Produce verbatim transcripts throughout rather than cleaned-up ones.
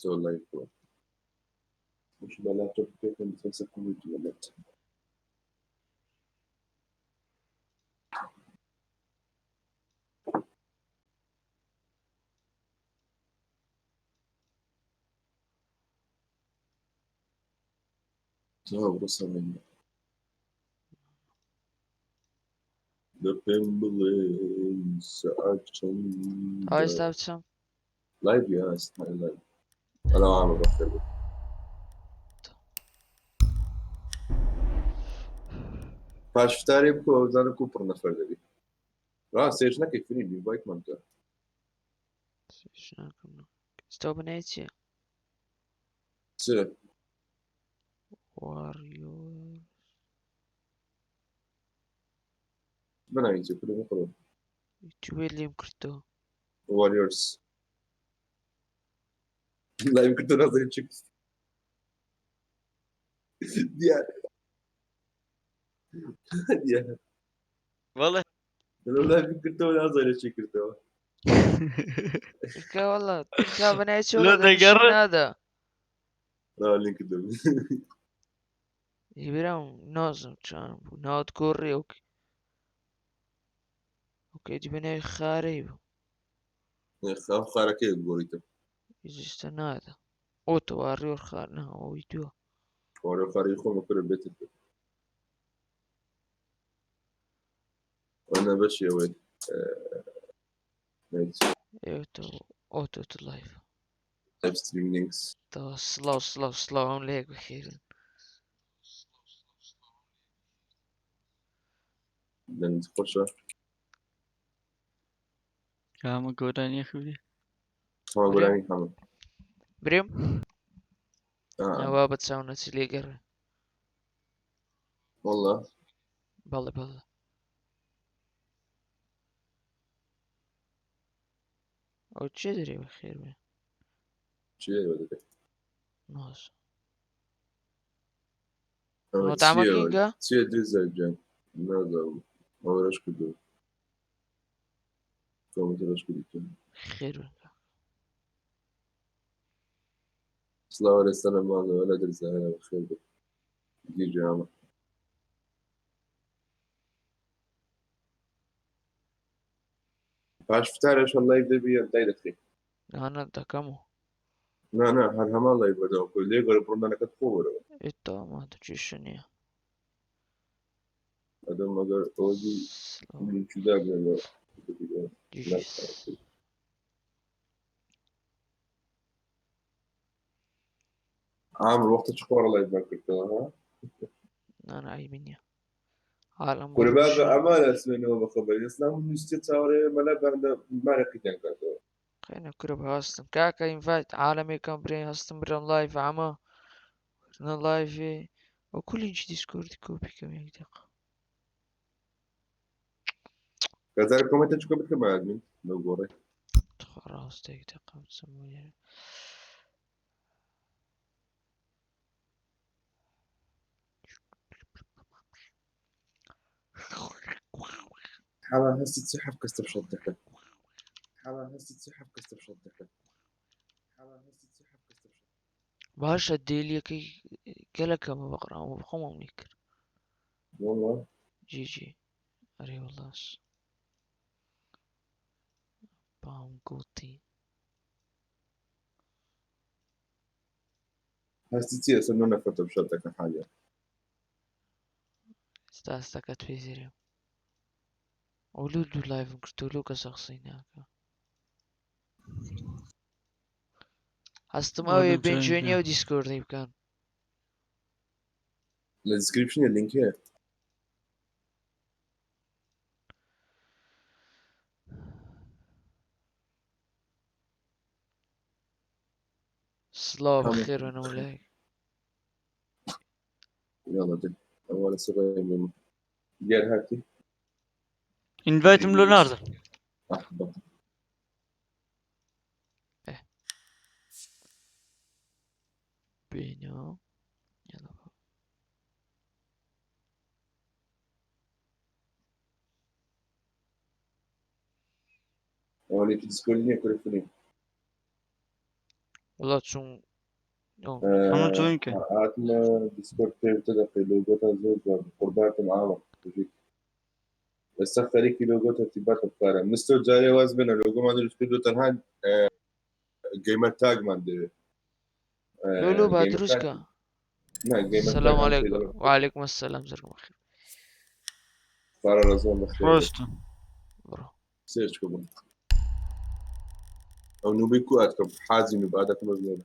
Wallahî ku. Şu bela top pêkin dixin ser komî tu welat. Ya, burası benim. Depem bilin saat çend. Ay, saat çend? Live ya, aslında live. Ana ama bak tabii. Paştarê ku zana ku pir nefer dibî. Ra sêr neke film, invite man ke. Sêr nakim. Stop ne çi? Çi? Warrior. Bana hiç yapıyorum, yapıyorum. Tu wê lêm girto. Warriors. Live girto, nazarê çek. Diğer. Diğer. Vallahi. Ben o live girto, nazarê çek girto. Ka valla, ka bana hiç Ulan olmadı, da bir şey garı- nada. Ha, link dön. Ê bira, nazım çan bu. Nat gorê, okey. Okey, dibine xarê bu. Ne, xaf xarakê gorî te. Îzî işte nada. O tu warrior xar, na, o video. Warrior xarê xo mı kırı betir. Ana beş ya wê. Ee, Evet, o, o, o, o live. Live stream links. Tamam, slow, slow, slow, em lê bixêrin. Deniz Koça. Ya, ama Goran'ı yakıyor. Tamam, Öyle. Goran'ı tamam. Birim. Ha. Ya, baba, sana çilê gerre. Valla. Bala, bala. O çi dirê bi xêr be? Çi ye öyle? Nasıl? Evet, Ama tamam, çi ye öyle? Kinga? Çi ye düz evcen? Nerede? Uğraş kudu. Komut uğraş kudu. Xêr be. Sıla ve selam abi, öyle düz evcen. Xêr be. Gece ama. Paş fitar inşallah evde bir yer dayı dıkı. Ana, dakika mı? Na, na, her hema live burada oku. Lê göre bundan ne kadar kovur. E, tamam, hadi çişini ya. Adam agar o bir Slow. Mümkün değil böyle. Düşüş. Amr, wexta çi xwara live me kirtine, ha? Na, na, eyb nîye. Alem Kurban ve aman esmeni ve xeber. Yaslan bu nüste çağrı mele ben de merak eden kardeşim. Xeyna kurb hastim. Kaka invite. Alemê kan birê hastim biram live ama. Ne live. O kulinç Discord kopî kim yek dakika. Kazar komete çıkıp bitirme admin. No gore. Xwe rast tek de qamçim were. Hala hesî çi heft kes tevşat dike. Hala hesî çi heft kes tevşat dike. Hala hesî çi heft kes tevşat. Baş e, dêliyekî gelek heme biqira, û bi xwe mamlî kir. Valla. G G. Erê wela. Bam gotî. Hestî çi ye? Sen ne nefret tevşat dike haliye. Sta sta kat pêzêrê. Olo du live girto, olo kesa qisey nake. Hestim ew ê bên joinê ew Discordê bikin. Li descriptionê link heye. Silav, Tamam. Xêr ve newleyek. Yala de. Ewale sibê min. Gel hati. Invite-im lo nardi. Ah, bak. Eh. Bênî. Yala. Ewale Discord niye, telefonê. Wala çûm. Yok. Ee, Ama join ke. Hatime Discord pê te deqê logota zor zor. Qurbatim awa. Bujik. Esta xerîkî logota tîbat xare. Mister carê waz bine logo man dirust kirdo tenha, e, gamer tag man de. E, Lolo gamer tag. Badruşka. Ne, gamer tag. Selam aleykum. Ve aleykum selam, zergim xêr. Para razan bexêr. Prosto. Bro. Search ko bun. Ew nûbî ku atkam, hazî nûbî adak me bîne.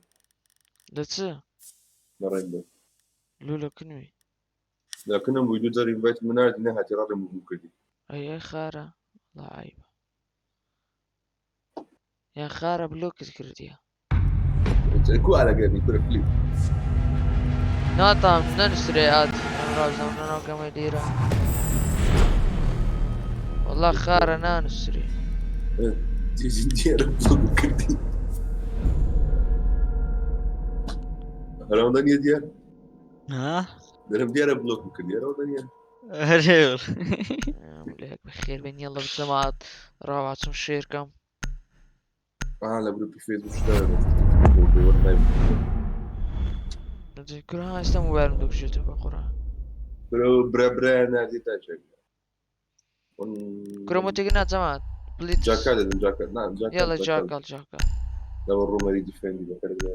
De çi? Ne reng be. Lolo kinwî. Lakin em wî du car invite min ardî nehatî remove kirdî. Ay, ay, xara. La ayba. Ya xara blok kirdiye. Ku ara geldi, ku refli. Na tam, ne nusre at. Razam, ne nokame dira. Wallah xara ne nusre. Evet, diyar blok kirdî. Hala ondan niye diyar? Ha? Derim diyar blok mu kirdî? Hala ondan niye? Öyle yok. Lek bexêr bin, yalla bi cemaat. Rava çim şêr kam. Aha, le grupî Facebook şuna. Orada yorum ben. Kura ha, işte mobilim dokuşuyor, tövbe Kur'an. Bro, bre, bre, ne diyet açacak? Kura motegina cemaat. Blitz. Caka dedim, caka. Na, caka, yalla caka. Caka, caka. La bu Romer'i defendi, bakarım ya.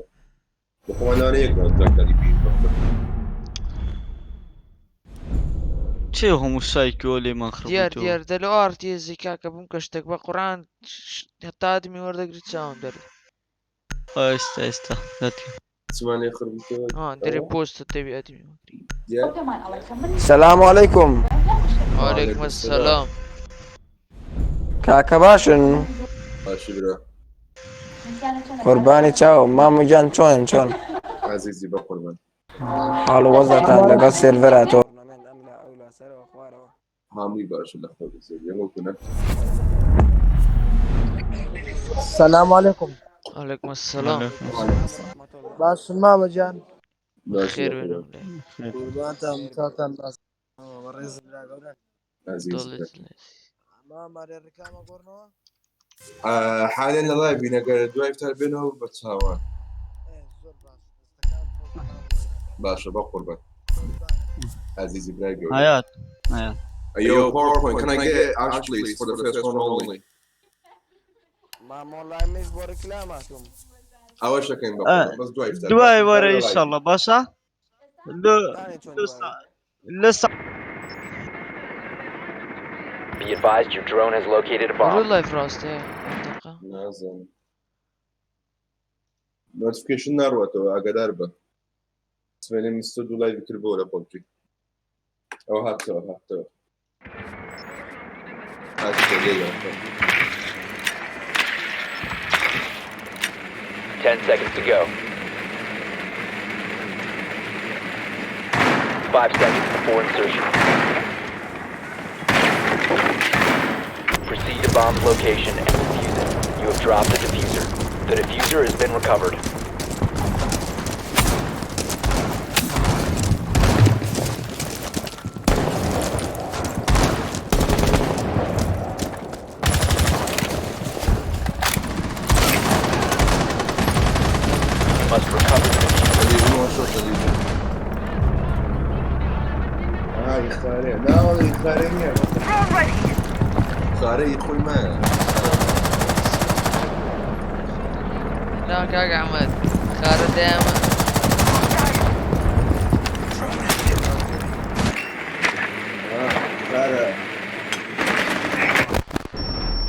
Bi xwe nane yek re cak dadî bîr bixwe. Çê hemû sayekî olê me xirabî. Diyar, diyar, delo artiyê zîka ke bûm keştek be Quran, ş-, ş-, heta adimî werdegirî çawan der. Aysta, aysta. Netî. Çimanê xirabî. Ha, derê post tevî adimî werdegirî. Diyar. Selamu aleykum. Aleykum selam. Kaka baş in? Baş bira. Qurbanî çaw, Mamu can çon, çon? Ezîzî be qurban. Hal û wezatan legal servera to. Hamî baş in, lexwe bize. Yemo kune. Selamu aleykum. Aleykum selam. Baş in Mamu can. Baş in, xêr be. Qurban tam, tam, tam. Ama rêz bira gevren. Ezîz. Dol be. Ama mare reklam gorno. Ee, halen Allah bine gare dua iftar beno be çawan. Ee, zor baş. Baş be qurban. Ezîz bira gevren. Hayat. Hayat. Yo, PowerPoint, can I get Ash please for the first one only? Ma molay me bu reklam atum. Awa şakayım be qurban. Bas dua iftar. Dua were inşallah. Başa? Li, li sa-, li sa- Be advised, your drone has located a bomb. Real life rast e, mantıklı. Nazım. Notification nerede o, agadar be. Sven'in Mister Dulay bitir böyle PUBG. O hatta, o hatta. Ten seconds to go. Five seconds before insertion. Proceed to bomb's location and defuse it. You have dropped the diffuser. The diffuser has been recovered. Must recover the diffuser. Hadi bunu aşağı, hadi bunu. Aha, îxare. Ne oldu, îxare niye? Îxare yıkılma. لا، كاك أحمد. خالد دائما. Ha, îxare.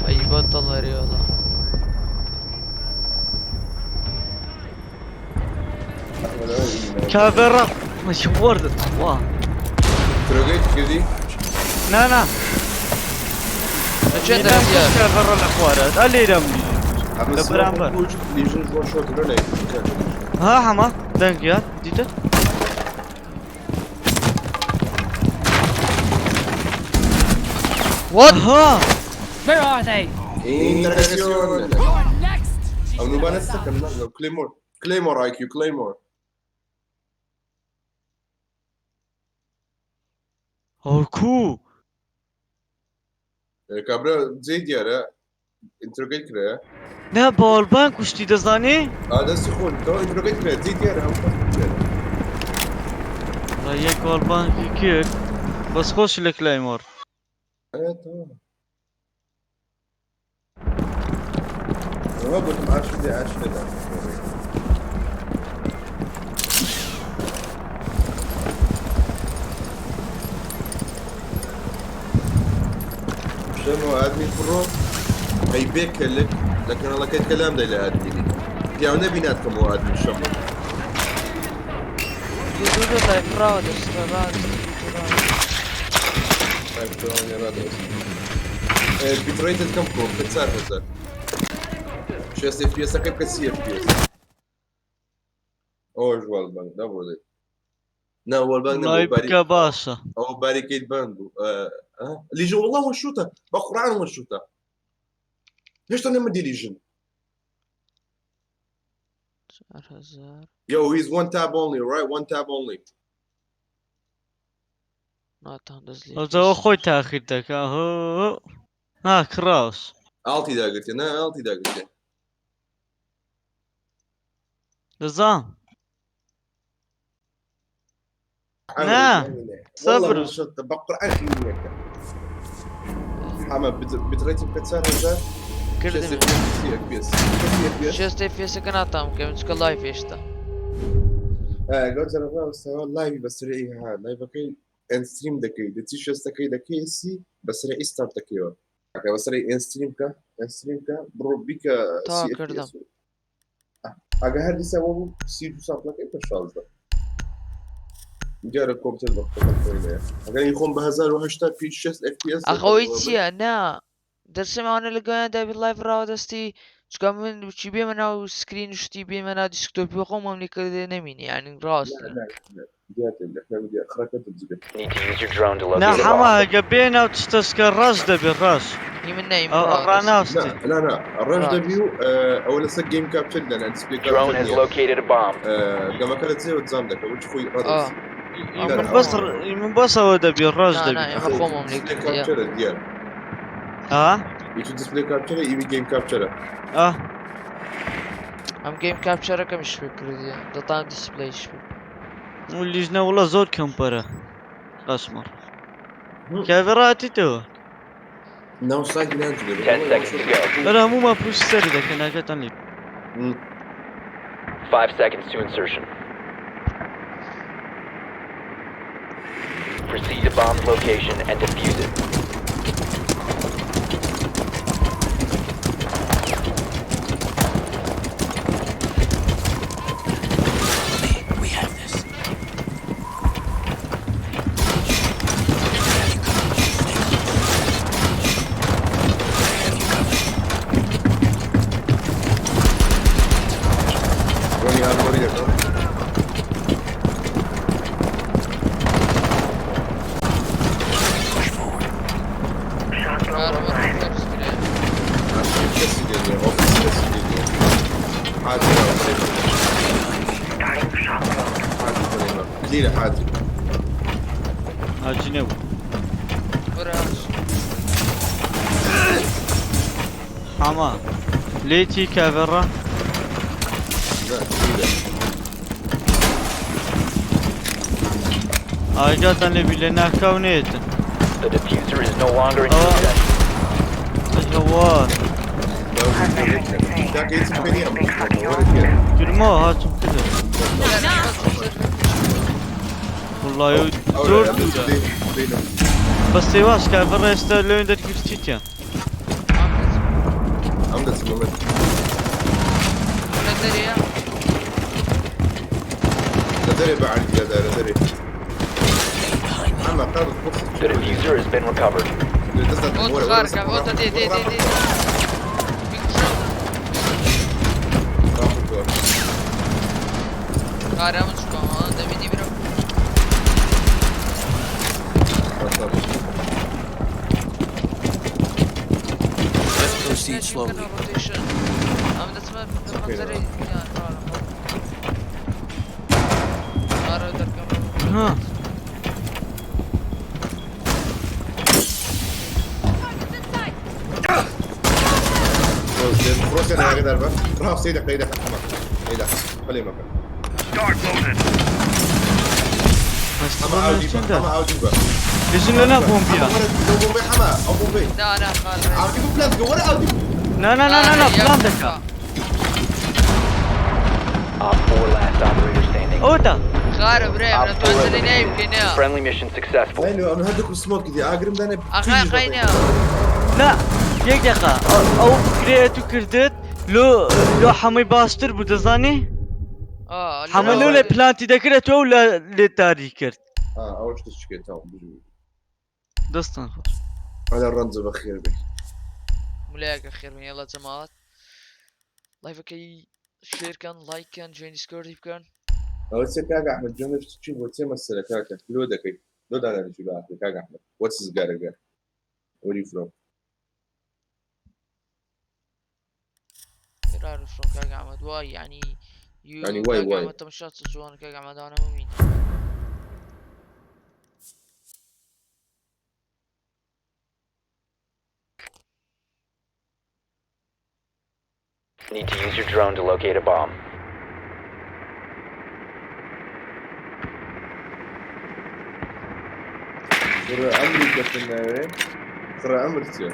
أي بطل يا والله. Kavera. Maçı vardı. Vah. Trogate girdi. Na, na. Çend derece ya? Kavera la xwara. Alîrem. Ama beraber. Legion one shot grenade. Ha, hema. Deng ya. Dite. What? Aha. Where are they? Interrogación. You're next. Ew nûba ne sekin lan. Claymore. Claymore I Q, Claymore. Ew ku? E, kabra cê diyar e. Interrogate kire ya. Ne, balbank kuştî dizanî? A, destî xwe, tamam, interrogate kire. Zî diyar, hemû diyar. La yek balbankî kir. Bes xweş li Claymore. Evet, tamam. Ama götüm aşırı aşırı da. Şemo admin pro. Ey bê kelek. Lakin Allah ket kelam da ile admini. Ya ne binat kamu admin şemo. Dudu da life raw da sıra raw da sıra raw. Life raw ya raw da. E, bitrate kam pro. Ketsar hazar. Şeş F P S, kep kesî F P S. O ji World Bank, ne burada? Ne, World Bank ne bu? Lay bike başa. O barricade band bu. E, ha? Legion, wallah, one shot. Bak, Kur'an, one shot. Hiç tane mi Legion? Çar hazar. Yo, he's one tab only, right? One tab only. Natan dizli. O zaman o koy tehir dek, ha. Ha, Kraus. Altı da gitti, ne? Altı da gitti. Rıza. Ne? Sabır. Ama bit-, bitrate ketsar hazar. Kırdım. Şeş F P S, F P S. Şeş F P S. Şeş F P S kana tam, kemçika live işte. Ha, göz tarafı, live bas re, ha, live bakayım. En stream dekey, de tişes dekey, dekey si, bas re start dekey o. Aka bas re en stream ka, en stream ka, bro bika. Ta si F P S kırdım. Aga her dîsa we bû sî û du saplakê te şazde. Diyare komputer bak, bak, oyna ya. Aga yî xwe bi hezar û heşta pî şeş F P S. Axa o çi ye? Ne? Dersê me ane li gaya de bir live raw destî. Çika min çî bê me nav screen û ştî bê me nav desktopî xwe mam lê kir nemîne, yani rast. Ne, ne, ne. Diğer telefon diğer krakat düzgün. Need to use your drone to locate a bomb. Ne, hema hege bê nav tişteşke rast de bir rast. Î min neyim. Ranast. Na, na, na. Rast de bir, e, öyle se game capture de, yani display capture. Drone has located a bomb. E, gama kare tse o zam de, kavuç kuy rast. Aa. Î min bas, î min bas o de bir rast de bir. Na, na, î min xwe mam lê kir. Display capture diğer. Ha? Î tu display capture, î game capture. Ah. Em game capture kem iş fikri diye. Datan display iş fikri. Û lîjne wila zor kempere. Kaşmar. Hı. Kevera hatî tu. Now side lens. Ten seconds to go. Era hemû me pûş serî de keneke tenlî. Hı. Five seconds to insertion. Proceed to bomb's location and defuse it. We have this. Ronnie abi oraya da. Push forward. Şahsına. Aşırı sesi geliyor, ofis sesi geliyor. Hadi ya, hadi. Hadi, hadi. Lila, hadi. Hacı ne bu? Bırak. Hama. Lê tî kevera. Lila. Ayga tan lê bîle nehka û nêtin. The diffuser is no longer in possession. Aa. Hewa. Gülma ha, çok güzel. Vallahi zor. Bas sêvaş kevera êsta lê dergirtî tîya. Em dest Mehmet. Redere ya. Redere be Ali, redere, redere. Ama tabi. The diffuser has been recovered. Ot xarka, ot, dê, dê, dê, dê. Bir kuşak. Tamam, bu. Kahraman çıkıyor, ha, da beni bir. Tamam, tamam. Let's proceed slowly. Ha. Frost ya da yere derbe. Bravo, seyde, seyde. Tamam. Seyde. Kaleye bakın. Ama Başkalarının Audi için bak. de. Ama Audi bak. Lejin lena bombiya. Ama bana bombayı ama. O bombayı. لا لا خالد. Audi bu plan. Duvara Audi. Na na na na na, plan deka. Op four, last operator standing. Oda. خالد بريم Op لو four تنزلين eliminated. يمكن يا Friendly mission successful. Lan o, ama hadi ku smoke gidiyor. Agrim tane. اخي خينا. La. Yek deka. O fikre tu kirdit. Lo lo hemî bastır bu dizanî. اه Hemî lo le plantî dekir, tu la le tarî kir. Ha, o işte çıkıyor, tamam. Bizim. Dostum. Hala ranza bakıyor be. ملاك خير من يلا جماعات. لايف اوكي. شير كان، لايك كان، جوين ديسكورد كان. Ama sen kanka Ahmet, canım işte çünkü bu sen mesela kanka. Kilo da kay. Lo da ne şu kanka Ahmet. What's his gotta go? Where you from? Where are you from كاك احمد؟ واي يعني. يو يعني واي، كاك واي. احمد تمشات سجوان كاك احمد انا مؤمن. Need to use your drone to locate a bomb. Sıra Amerika sınırı. Sıra Amerika.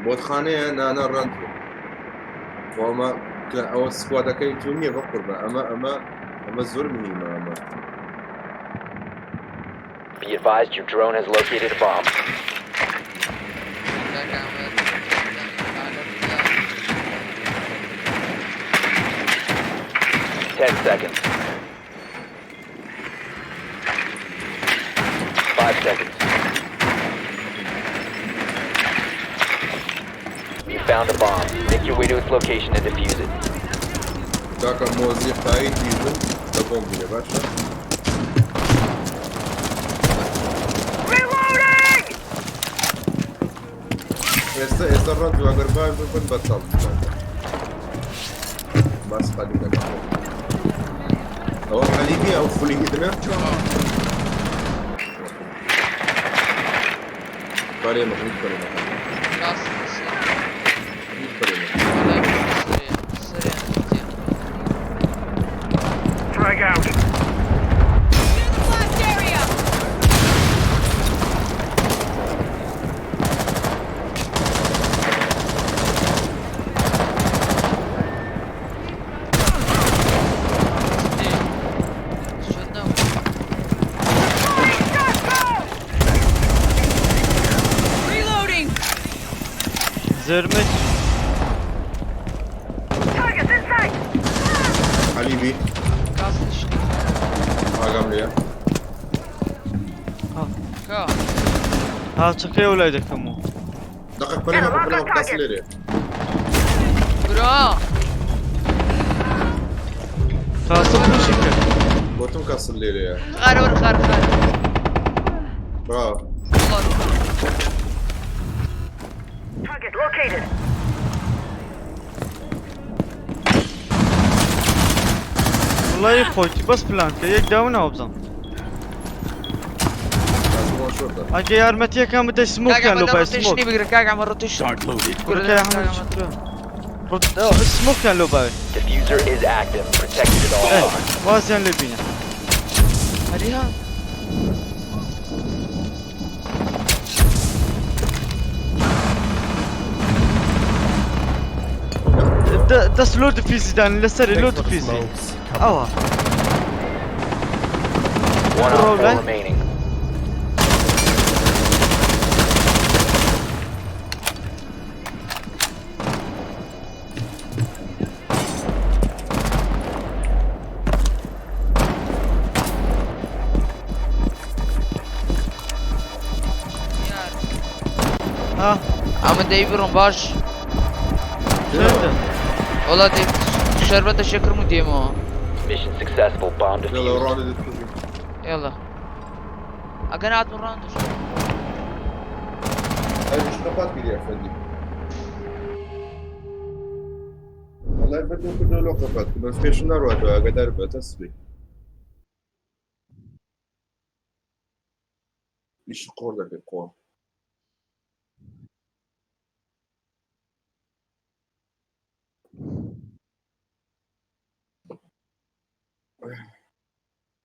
Botxaneye nana rand. Ama ew squadakê tu niye bak kurban. Ama ama ama zor mühim ama. Be advised, your drone has located a bomb. كاك احمد. Ten seconds. Five seconds. You found a bomb. Make your way to its location and defuse it. Kaka mozi kayıt yüzün. Da bomb bile başla. Esta esta rand tu agar bay bu ben batal. Bas hadi de. Tamam, Halibi ya, full gitme. Kaleye bak, lütfen bak. خلاص يصير. Lütfen bak. لا، يصير، يصير، يصير. Frag out. شو النوع؟ Reloading. Zermet. Targets in sight. Halibi. كاسش. Agam ya. كا. Ha, çıkıyor olaydı kamu. Dakika, kaleye bak, kaleye bak, kasılır. برا. Kasım bu şekil. Botum kasılır ya. خير ولا خير خير. Bravo. والله. Target located. Vallahi koydu bas plante. Yek daha ne yapacağım? Tamam, şurada. Age yarmetiye kan bir de smoke كاك yani احمد lo bay روتيشن smoke. يبقى كاك احمد روتيشن. Burada ya hemen çıktı. Burada smoke yani lo bay. Diffuser is active. Protected at all Evet. costs. Bazen le bine. هذه ها. Da, da slow defuse yani, le seri low defuse. Awa. One op four Problem. Remaining. Ha. عم ديفيرون باش. Nerede? والله دي شربت الشكر مديمو. Mission successful. Bomb Gel defused. oranı da tutayım. يلا. اقنعت من راندوش. Hayır, şu kapat gidiyor efendim. Vallahi ben de okudum, o kapattı. Notification'lar vardı, o kadar böyle tasvir. İşi kor da bir kor.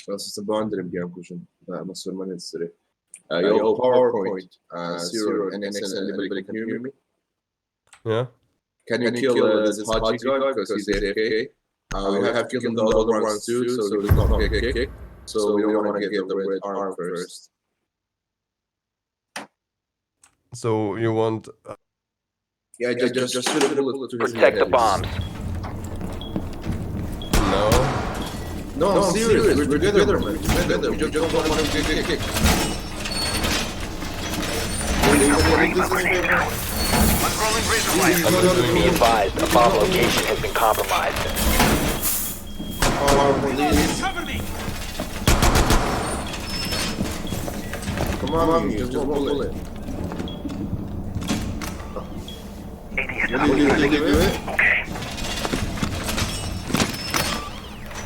Nasıl bandirim bir kuşun. Ama sorma ne sırrı. Uh, yo, PowerPoint. Uh, Cyril and X N, anybody can hear me? Yeah. Can you kill uh, this Haji guy because he's A F K? Uh, we have killed the other ones too, so he does not get kicked. So we don't want to get the red arm first. So you want? Yeah, just just, just shoot a bullet to his Protect the head. Bombs. No. No, I'm serious. We're together, man. We're together. We just don't want to get kicked. Be advised, a bomb location has been compromised. Oh, please. Come on, me, just one bullet. What did you do?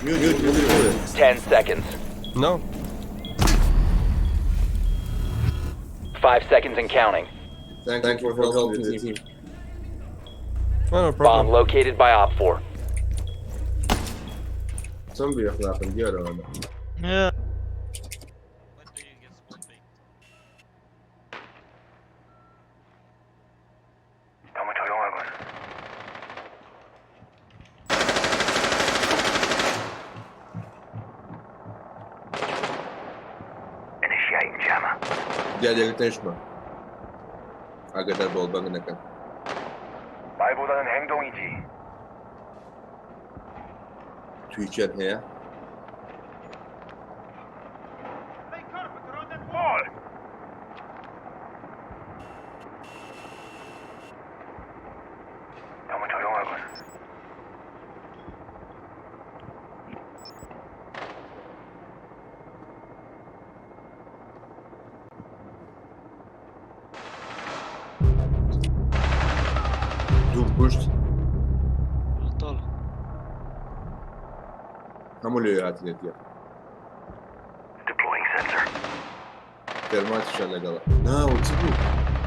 Mute, mute, mute, mute. Ten seconds. No. Five seconds and counting. Thank you for helping the team. No, no Bomb problem. Located by Op four. Sen bir yakın diğer arada. Yeah. Gel yakın tanışma. Hakikaten bol bakın yakın. Türkçe ne ya? Du pushed. Aptal. Hemû lê hatine diye. Deploying sensor. Ferman tişan legala. Na, o çi bû?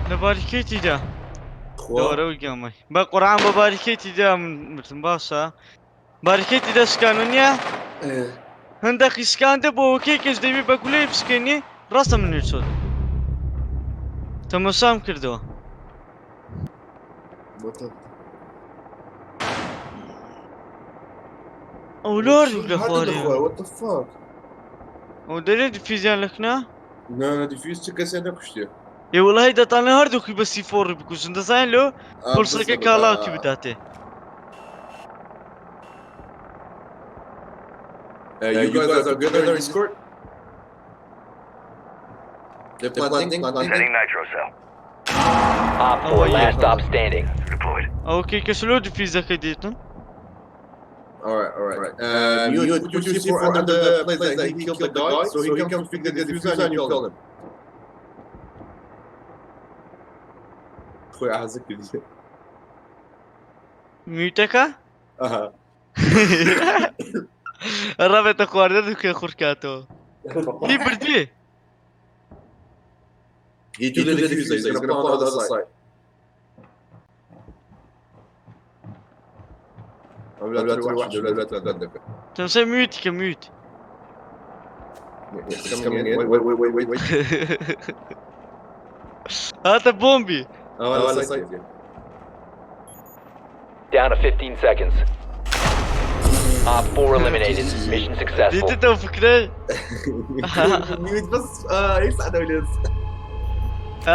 Li barîkêtî de. Xwa. Dore û gamay. Be Quran bi barîkêtî de min mirdim, baş e. Barîkêtî de şikano niye? Eh, Hindek şikande bo hokê kes devî be kuleyê bişkenî. Rasta min nêçot. Temaşam kirdo. what the Ew lor Çi? dûk li Hadi xwarê. Li xwarê, what the fuck? Ew derê difîzyan lixna? Ne, ne, diffuse çi kesê ne kuştu. Ê welahi detane her dûkî bi C four bikujin. Dizanî lo pulseke kala kî bidatê. Uh, you guys are together in Discord? They're planting, planting. Sending nitro cell. Op four, last stop standing. Deployed. Ew kê kes lo difîzeke dîtin. Alright, alright. Um, you put your C four under the place that he killed the guy, so he comes to pick the diffuser and you kill him. Xwe hazir kiriye. Muteka? Aha. Ravete xwarde dike xurkato. Hî birdî. He took the diffuser, he's gonna plant on the other side. Evlat, evlat, evlat, evlat. Sen sen mute ke mute. It's coming in. Wait, wait, wait, wait, wait. Hata bombi. Oh, on the side. Down to fifteen seconds. Op four eliminated. Mission successful. Diti te fikre. Mute بس. آه، ايش ساعة دوليز؟ Ha.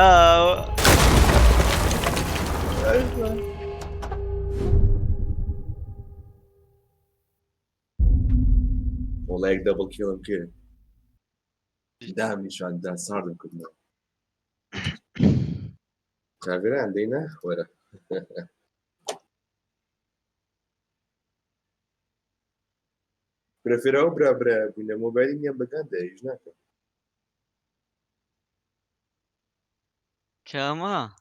والله هيك double kill يمكن. داهم نشان، ده صار يمكن. خافر عندنا ورا. Prefere o bira bira. Bine mobilin ya baganda, yüzüne. Kama.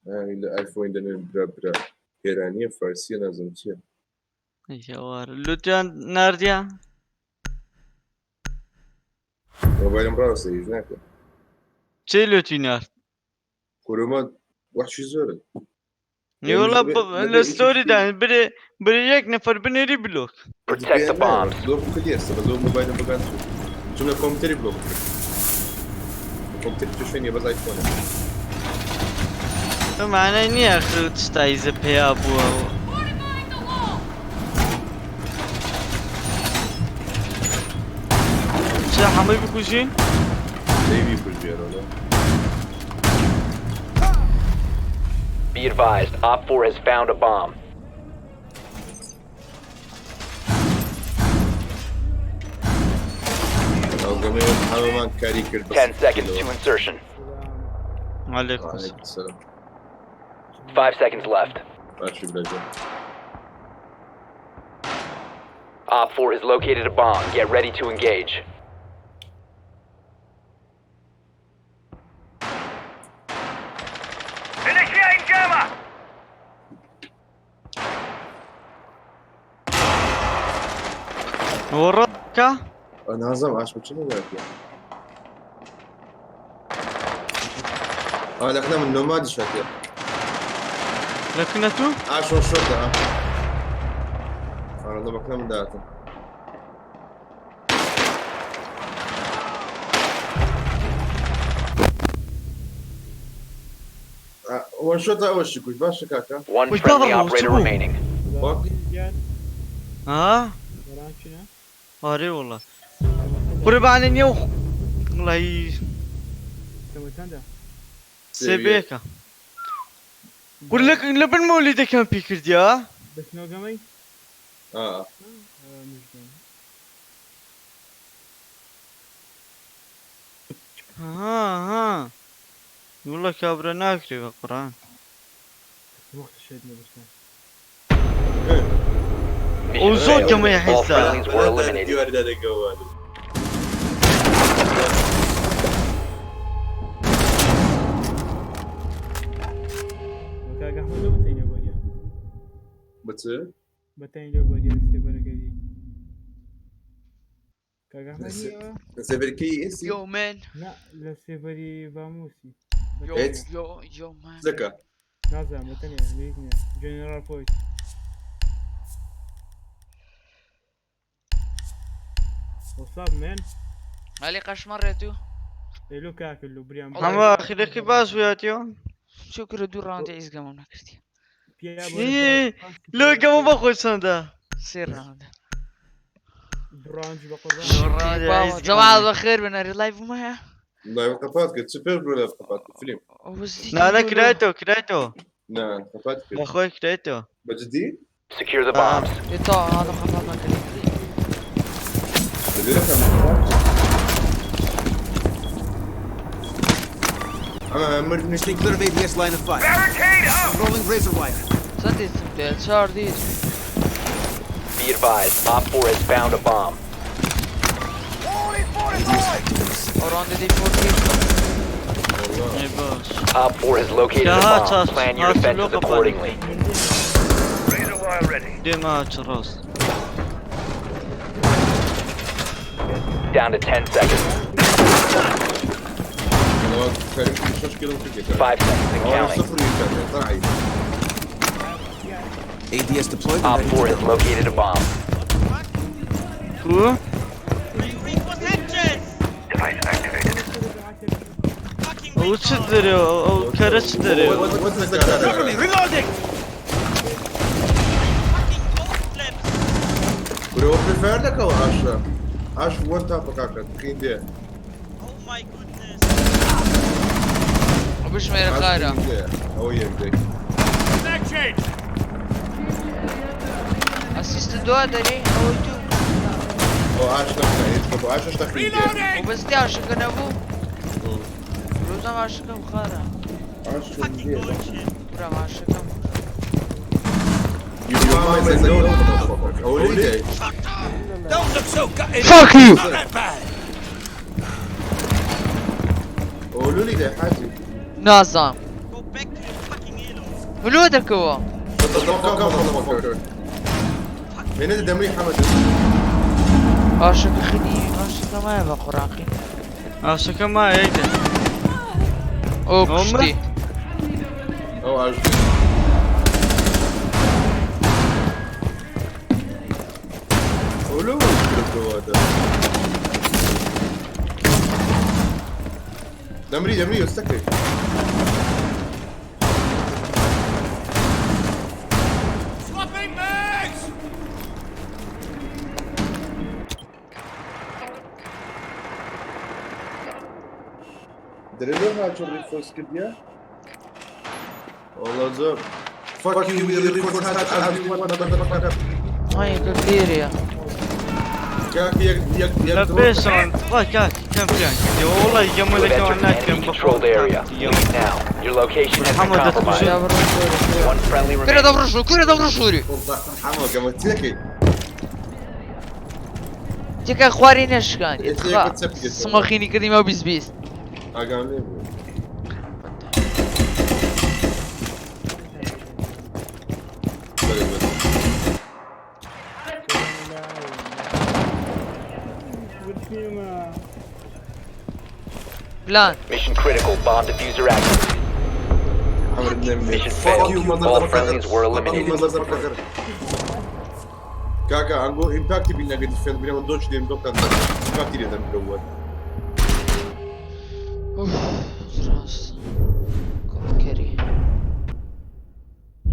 Ha, ile iPhone denen bira bira. Hêraniye, Farsiye, nazım çiye. Ya var. Lütfen nerede? Mobilim rawse, yüzüne. Çe lütfen nerede? Koruma, wahşi zor. Yola, yani, bu, ne, ne story de, biri, biri yek nefer binêrî blok. Protect the bombs. Blok clear, sebe lo mobile bıgan tu. Cümle komiteri blok. Komiteri tuşen ya bazı iPhone. Tu mane niye xil tiştayî zê peya bû? Çi hemî bikujî? Neyvî kujî herhalde. Be advised, Op four has found a bomb. Algımı tamamen kari kırdı. Ten seconds to insertion. Aleyküm selam. Aleyküm selam. Five seconds left. Bak şu biraz. Op four has located a bomb. Get ready to engage. Initiating jammer! Vururka. Nazım, aç maçını bırak ya. Aa, lehne min nomad şat ya. Lehne tu? Aç o şurada ha. Arada bak ne mi dağıtın. Ha, one shot ha, hoş kuş. Başla kaka. One friendly operator remaining. Bak. Gel. Ha? Merak etme. Arê wala. Qurbanê niye o? Wala. Tamam, tamam da. Seviye. Sebeka. Qur li, li bin molî de kempî kirdiya. Bekno gamay. Aa. Ha, müjgan. Ha, ha. Wala kabra nakirê ve Quran. Wextê şehîd nebirse. Mission failed. All friendlies were eliminated. Bi çi? Bi tenê lê beriya sêbereke dî. Kagahmedî ya. Li sêverkî êsî? Yo, man. Na, li sêverî Vamûsî. Yo, yo, yo, man. Zeka. Nazem, bi tenê, lêk ne. General Point. What's up, man? Alî, qeşma rê tu. Êlo kak, êlo, biriyam. Hema axireki baş wiyatiyo. Şükür du round îzgam nakirdi. Lo, gama bak hoşlan da. Sê round. Round bak orada. Şükür baba. Cemal, bexêr bin, erê live mı ya? Live kapat ki, süper bir live kapat ki, film. Nane, kirayto, kirayto. Ne, kapat ki. Bexwe kirayto. Bi cidî? Secure the bombs. E, ta, ana kapat. Ama emergency clear of A D S line of fire. Barricade up! Rolling razor wire. Sen de isim değil, çağır değil. Be advised, Op four has found a bomb. Around the D forty. Ey boş. Op four has located a bomb. Plan your defenses accordingly. Dema aç Ross. Down to ten seconds. Five seconds and counting. A D S deployed. Op four has located a bomb. Who? Device activated. O çidir o, o kara çidir o. What, what, what is the kara? Cover me, reloading! Bro, prefer da kawa aşağı. Aş one tap kaka, kindi. Oh my goodness. Abiş me kara. O yerde. Assist dua deri, o tu. O aş da kindi, o aş da kindi. Reloading! O besti aşık ne bu? Rozan aşık Xara. Aşkım diye. Bura aşık. Your mom is a goat, motherfucker. Öyle de. Don't look so gutted. Fuck you! Not that bad. Öyle de hacı. Nazam. Go back to your fucking hell. Hulu da kuwa. Shut the fuck up, motherfucker. Beni de demir Hamed. Aşık xili, aşık ama ya Kur'an. Aşık ama ya. O kuşti. O aşık. Olo, olo, olo. Demrî, demrî, yostek. Swapping mags! Dere ne haço reinforce kiriye? Olacak. Fuck you, we reinforce hatch as we want, motherfucker. Ay, bir ya. Gel, gel, gel, gel. La besan, bak, gel, gel, gel. Ya, olay, ya, You have entered an enemy controlled area. Leave now. Your location has been compromised. One friendly remaining. Kure davranışıyor, kure davranışıyor. Oldu, ama gama, çekil. Çekil, xwarî neşkan. Smoxînî kidî me bîst bîst. Agam ne bu? Böyle böyle. Lan. Mission critical, bomb diffuser active. Amına koyayım. Mission failed. All friendlies were eliminated. Fuck you, motherfucker. Kaka, ango impact bi negatif, ben bir dodge diyeyim, doktan. Impact ile de bir var. Uf, zras. Kafkeri.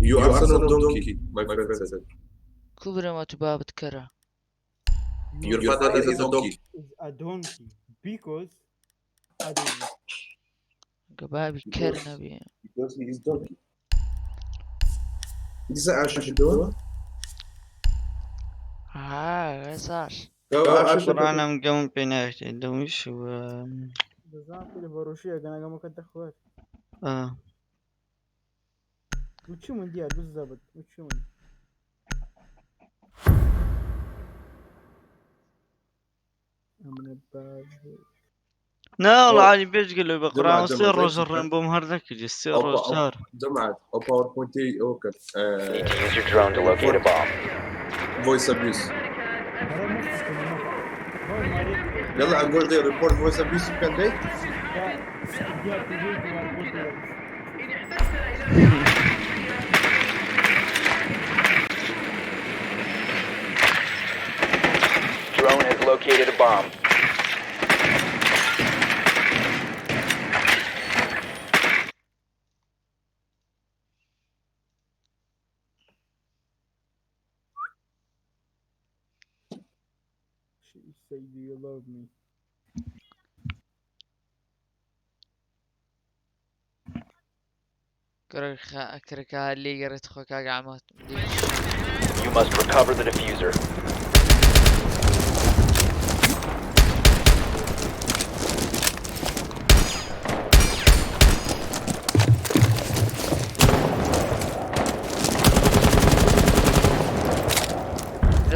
You are son of donkey, my friend said. Kubre ma tu babit kara. Your father is a donkey. Is a donkey because I don't know. Gababi ker nabi. Because he is donkey. Disa aşağı. Ha, esas. Kur'an'ım göm beni işte demiş ve Bizarre bir vuruşu ya, gana gama kadar kuvvet. Aa. Uçumun diğer bu zabıt. Uçumun. Amına bazı. Ne ola Ali Bezgil be Kur'an, sê roj rem bom her dakika, sê roj çar. Cemaat, o PowerPoint'i yok. Need to use your drone to locate a bomb. Voice abuse. Yalla, I'm going to report voice abuse, you can take. Drone has located a bomb. She say, "Do you love me?" Kırık, kırık halli yarat xoka gamat. You must recover the diffuser.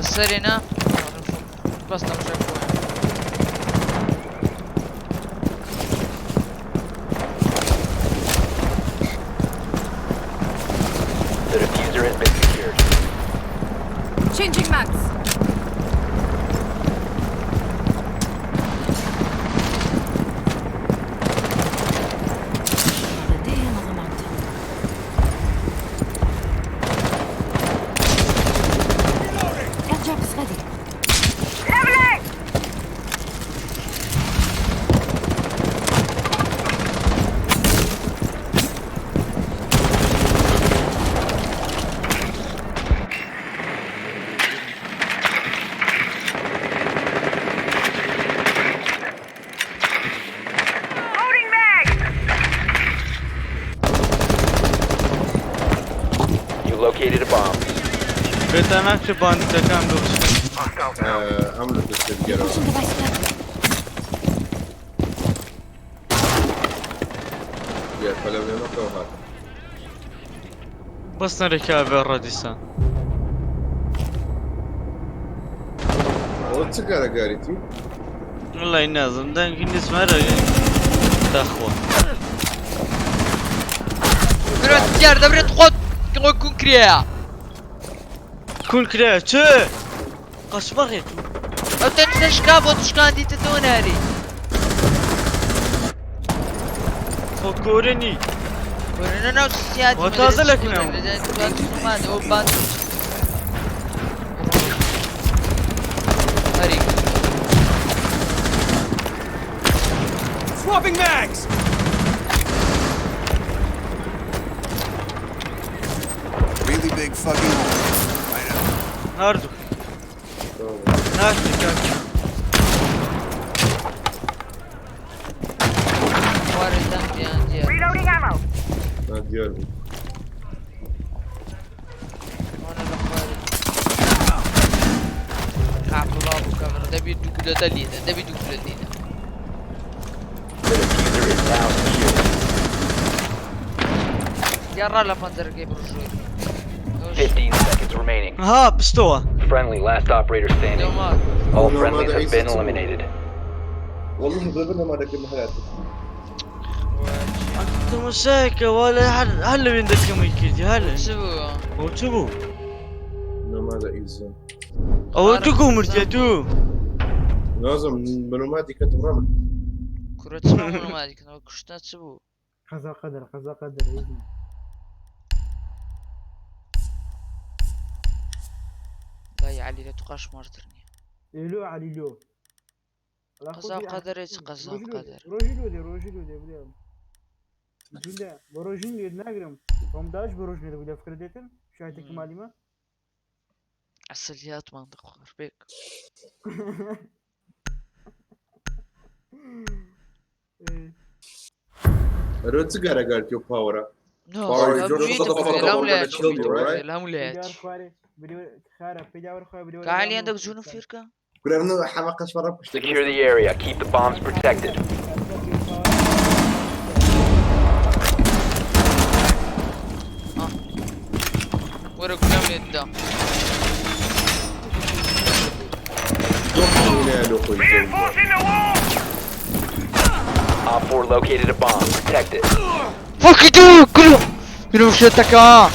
Serena. Basta, the diffuser has been secured. Changing mags. You located a bomb. Bêtanak ji bandîtekan rûştin. Ee, em li destê digere. Ya, kalemê me kew hat. Bas nereke eve radîsan. O çi kare garî tî? Wallahî nazim, dengî nîz me re daxwa. Bira diğer devret xot. Kimo kun kriye ya. Kun kriye çi? Kaçmak et. Öten işte şka bot şkan dite donerî. Kokorini. Korona ne siyasi. O taze lekine. O ban. Herî. Swapping mags! Really big fucking hole. Right up. Nerede? Nerede kanka? Var eden diyen diyen. Reloading ammo. Ha, diğer bu. Ona da koyarım. Kapı var bu kamera. De bir dükle de lide. De bir dükle lide. The diffuser is now secure. Yarra la panzerke buruşu. Fifteen seconds remaining. Ha, pistola. Friendly, last operator standing. Tamam. All friendlies have been eliminated. Wallahi, zıvırla ma dakika hayatım. Tamam, şaka, wala hal, hal win de kımı kirdi, hal. Çi bu? O çi bu? Namada insan. Ew tu ku mirtiye tu. Nazım, ben o maddi katım. Kura çi bu, bu maddi katım? Kuşta çi bu? Qeza qeder, qeza qeder, êzî. Gay Elî le tu qaş martir niye? Êlo Elî lo. Qeza qeder, êzî, qeza qeder. Rojî lo de, rojî lo de, biliyorum. Cünde, bu rojî lo de nagirim. Tom daha hiç bu rojî lo de, bu laf kredîtim. Şahit kim alîme? Esiliyat mantık var, pek. Ero çi gere gel ki o power'a? No, power yok. Lam le aç, lam le aç. Ka Elî yendek cunu firka. Kurevno hema kaç para kuştu. Secure the area. Keep the bombs protected. Ah. Were kulem yedda. Yok, bu ne lo koydu? Op four located a bomb. Protect it. Fuck you, kulu. Yürü şu taka.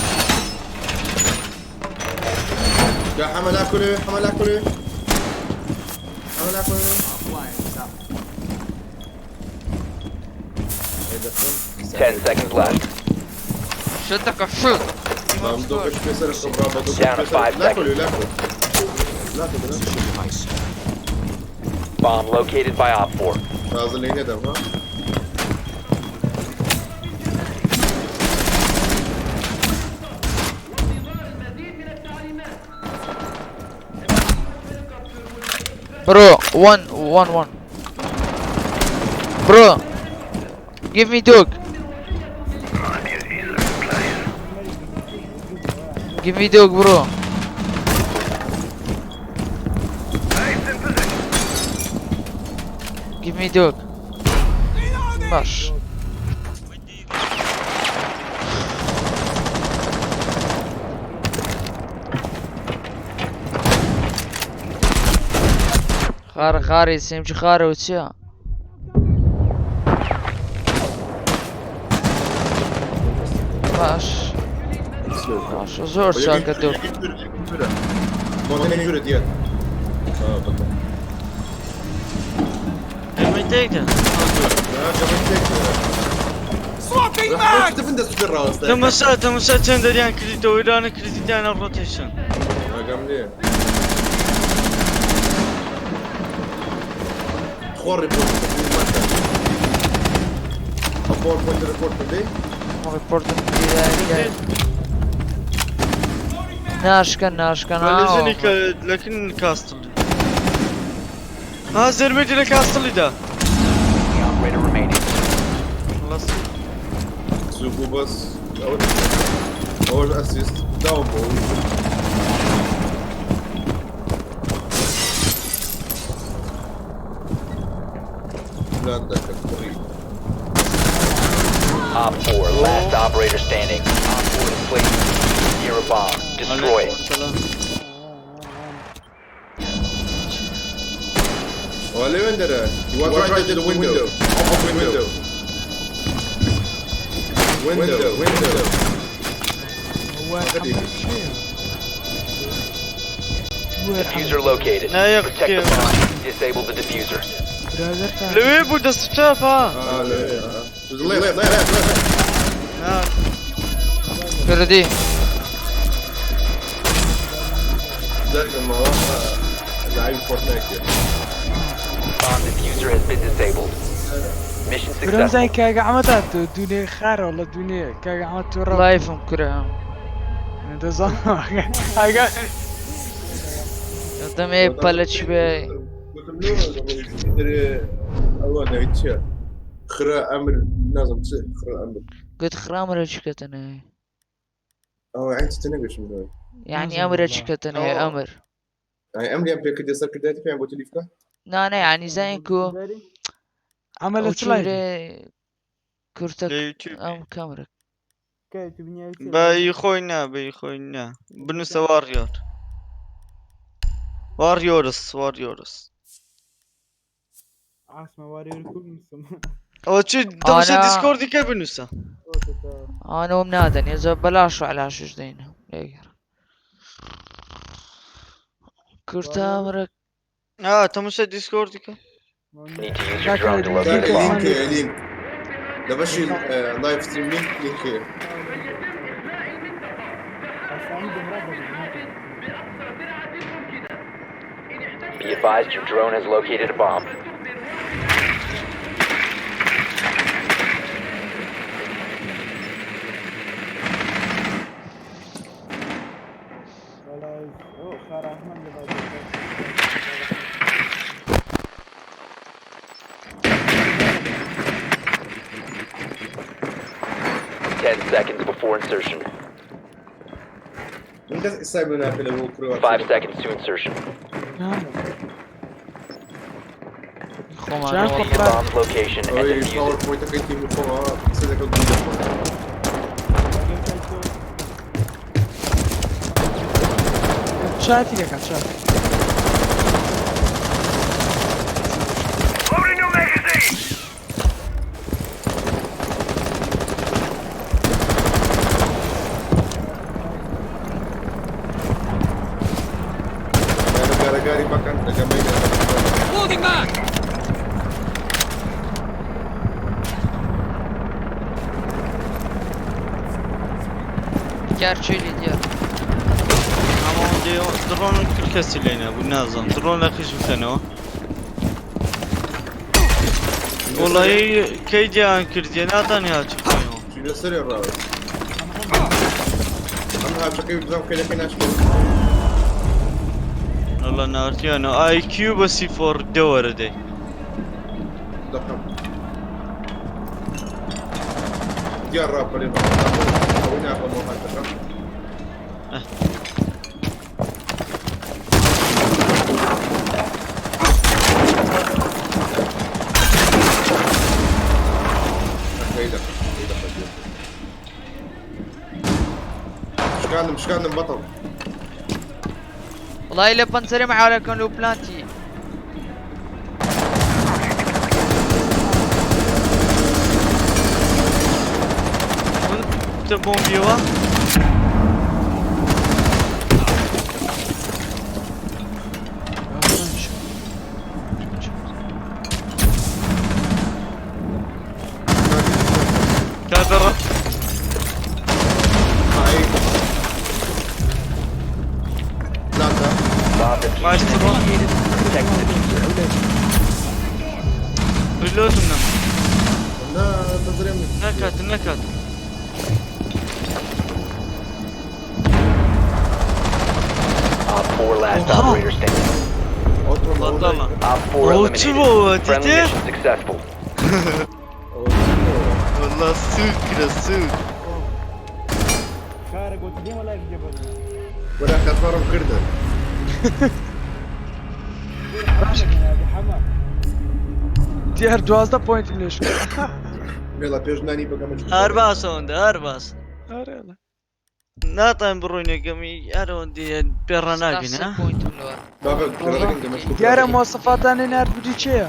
Ya hamala kulu, hamala kulu. Hamala kulu. Ten seconds left. Şu taka şu. Mam do beş pesere kobra, mam do beş pesere. Down to five seconds. La kulu, la kulu. La kulu, la kulu. Bomb located by Op four. Hazırlayın adam ha. Bro, one, one, one. Bro, give me dog. Give me dog, bro. Give me dog. Baş. Xar, xarê, sêmcî xare û çi ya? Baş. Baş, zor şaka dur. Modern jüre diye. Tamam, tamam. Elbette ki. Ya, elbette ki. Swapping back! Tamasa, tamasa, çend deryan kredît, o îranê kredît, yani rotation. Ya, gamli. Trois reports. Abort, point report today. Report. Naşka, naşka, na. Valizini ka-, lakin castle. Ha, zermê dile castle da. Operator remaining. Halas. Suku bas. Our, our assist. Down ball. Plan dakika, kurî. Op four, last operator standing. Op four is placed. Secure a bomb. Destroy it. Aleykümselam. Wale wendere. He was right at the window. Off window. Window, window. Diffuser located. Protect the bomb. Disable the diffuser. Li wê bû dest çap ha. Ha, li wê, ha. To the left, left, left, left. Ha. Kırdı. Dakika, ma. Sahibi Fortnite diyor. Bomb diffuser has been disabled. Mission Gurem sen successful. Kage Ahmet attı. Dünya xar ola dünya. Kage Ahmet tu rap. Life-ım kura. Ne de zaman. Aga. Adam ê palaç be. Bakın ne oldu? Ewa ne içiyor? Xira emir nazım çi? Xira emir. Got xira emir çiketene. Ewa en çi ne geçim böyle? Yani emir çiketene emir. Ay, em lê em pê kir dê ser kir dê pê em gotilîfka? Na ne yani zen ku. Amel o çi live? Kurtak. Lê YouTube. Am kamera. Ka YouTube niye YouTube? Be iyi oyna, be iyi oyna. Bunu seviyor. Varıyoruz, varıyoruz. Asma var yürü kurmuşsun. O çi, tamam, Discord dike bunu sen. Ana. Ana, oğlum ne aden? Ya belaş ve alaş yüzdeyin. Ne ger. Kurta amrak. Ha, tamam, sen Discord dike. Need to use your drone to locate a bomb. Link, link. Debeşi, e, live stream link, link. Be advised, your drone has located a bomb. Ten seconds before insertion. Five seconds to insertion. Location and defuse it. Çay tike kaçar. Gari, gari, gari, bakan, degan beyler. Loading mag! Gerçeği diyor. Ama o diyor, drone kül kesileyne, bu ne zaman? Drone la kış bir tane o. Olayı keydiyan kirdiye, ne atan ya çıkıyor? Şurada sıraya rahat. Ama ha, çok iyi bir zaman kele kele açtı. Allah ne artıyor yani? I Q basi for the world. Tamam. Diğer rahat böyle. Oyna yapalım, hadi bakalım. شكانم، شكانم بطل. والله إلا بنزري معاه لكن لو بلانتي. Te bombiye var. Gel beraber. Ay. Planta. Nice bro. Reload'um lan. Ne, ne kadar? Ne kadar? Op four last operator standing. Otur lan. Patla lan. Op four eliminated. Friendly mission successful. Vallahi sür kira sür. Wala xetvarim kirdi. Diğer duazda pointim leş. Vela pêş nanî bikeme. Her bas onda, her bas. Her hele. Natan bi rûnê gemî her on diye pê re nagin, ha? Baba, kiradekin demek. Diğer muwasefatan ner bûdî çi ye?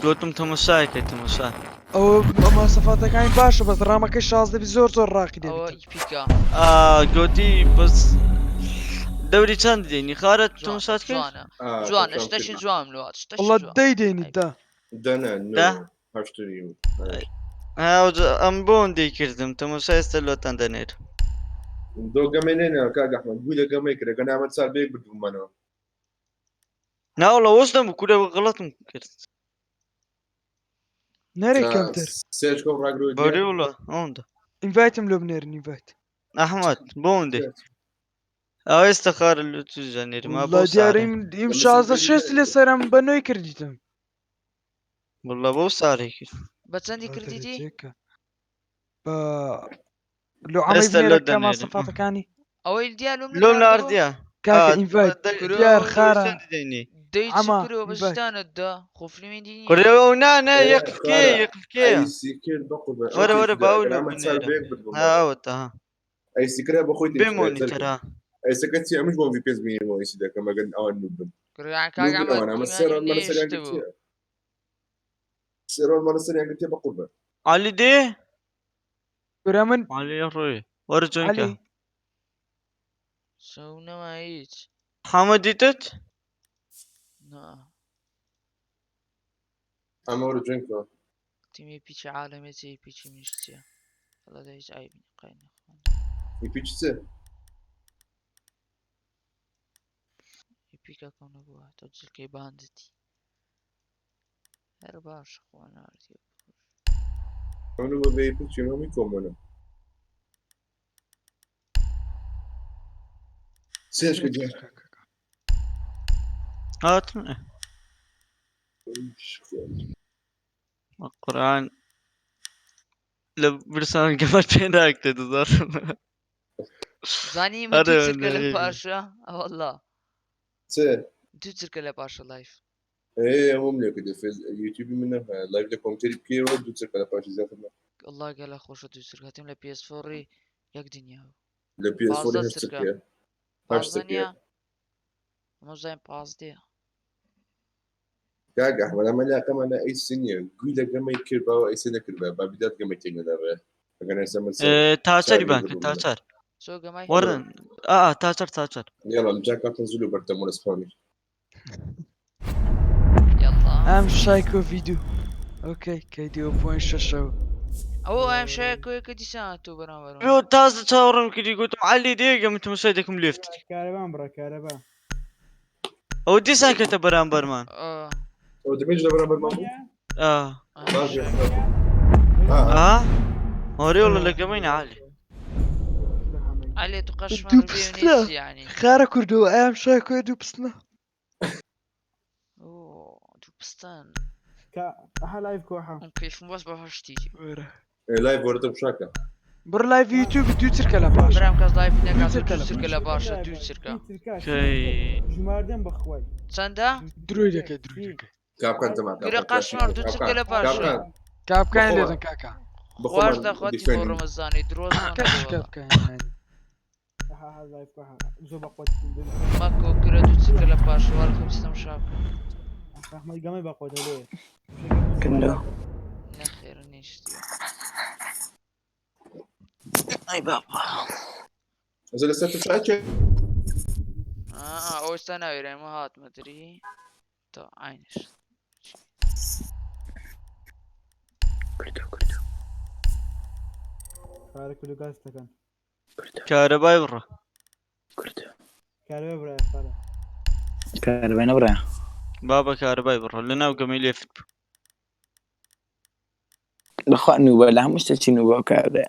Gotim temaşayeke, temaşa. O muwasefata kayın baş, bas rameke şazde bir zor zor rakide. O ipika. Aa, gotî bas. Dewrî çend dê? Nîxare temaşa dike? Juan. Juan, işte şu juan lo, işte şu. Allah dey deni da. Dene, no. Da? Haşt û nîv. Ha, hoca, em bon dê kirdim. Temaşa êste lotan denêr. Do gemê nêne, kak Ahmed. Gûle gemê kire. Gene Ahmed sar bêk bidûm bana. Na wala wis nebû, kure xelat min kir. Nerê kemtir? Sêçko ragiroyê Barê wala, onda. Invite-im lo binêrin, invite. Ahmet, bonde. Ew êsta xar li tu janêrim, ma Wala bo diyar sarê. im, im şazda şêst lê serem benoy kirdîtim. Wala bo sarê kir. بە چەندی کردیتی؟ Ba lo amey Êsta binêre lo kema denêrim. Sifatekanî. ئەوەی دیار لۆم Lo nardiya. Kaka Ha, invite. de- Diyar de- xara. sen dideyni. دەی چ ئەما کرۆ invite. بەشدانت دا خۆفلمێندی نیە. Kure o na ne Ee, yek fike xara. yek fike. Ey sikir baqurbe. Were were bawul. Ama sen bek bir Ha evet aha. Ey sikir bu koydu. Bê monitor ha. Ey sikir çi amiş bu V P S mi o isi de kama gen awan nubin. کرۆیان Nubin awan ama کاگەمە ser almanı sen نێشتبوو. yangi tiya. Ser almanı sen yangi tiya baqurbe. Ali de. Kure min Ali ya roy. Were join ka. Ali. سەو نەما هیچ. Hama ditit. نا Ama orada join ka. تیمی پیچ عالەمێ چی پیچی منیش چیە؟ وەڵا دە هیچ عیبی قاینە. İpi çiçi? ئیپیکە کەونە بووە تۆ جلکەی باندتی. هەر باش خۆ ناردی. Onu bu ve ipi çiğnemi komunu. Ses gidiyor. Hat mı? Quran. Le bir sana gama çenek dedi zaten. زانی من هەر دوو چرکە لە ئەوەندە پاشە ئەوەڵا Çi? دوو چرکە لە پاشە لایف. Ee, oğlum ne kadar fez YouTube mi ne? Live de komenteri bir kere var, dut çakala parçası zaten. وەڵا گەلە خۆشە دوو چرکە هەتیم لە پێ ئێس فۆڕی یەک دنیا بوو. Le P S four Pazda her çirka. çirka. Her پازدە çirka. نیە؟ ئەمە زای پازدەیە. Gaga, wala me laqe me ne ey siniye. Guyla gama kir ba ey sene kir ba. Ba bidat gama kir ne be. Egan ey sen mesela. Ee, Taçer Taçer iban iban. Taçer. سۆ گەمای Warren. Aa, Taçer Taçer. Yalla, cakatın zulu bertemur espami. یەڵا. Em şayko vîdyo. Okey, K D o point şeş ew. ئەوە ئەم شایە کۆیەکە دیسان هاتوو بەرامبەر. Yo, tazı çağırım ki digotum Ali diye gömütüm saydekim left. Kervan bura kervan. O disan kete beraber man. O demek de beraber mamu. Aa. Bazı. Aa. Oraya yolu lekemeyin Ali. Ali tu kaşma Du bir pistra. Yani. Xara kurdo, em şayko du pisna. Oo, du pistan. Ka aha live koha. Am keyfim was bahaş diyeceğim. Were. E, live orada bu şaka. Bir live YouTube du çirke la baş. Bram kaz live ne kadar Türkçe Türkçe la başa Türkçe. Türkçe. Şey. Cumarden bak vay. Sen de? Droideke, droideke. Kapkan tamam. Göre kaşmar du Türkçe la başa. Kapkan ledin kaka. Xwar da xwe tî bo Remezanê, dirozan. Kaç kapkan yani. Aha ha live koha. Uzo bak vay. Mako kire du Türkçe la başa, var xwe sistem şak. Rahmet game bak vay hele. Kindo. Ne xêr ne işte. Ay baba. Mesela sen tuşa çek. Aa, o işte ne vereyim, hat mıdri? To aynı şey. Kurdu kurdu. Faruk Ulu gaz takan. Kurdu. Karabay bro. Kurdu. Kerve buraya para. Karabay ne buraya? Baba karabay bro. Lena u gemeliye fit. Bixwe nûbe li hemû ştê çî nûbe kerde.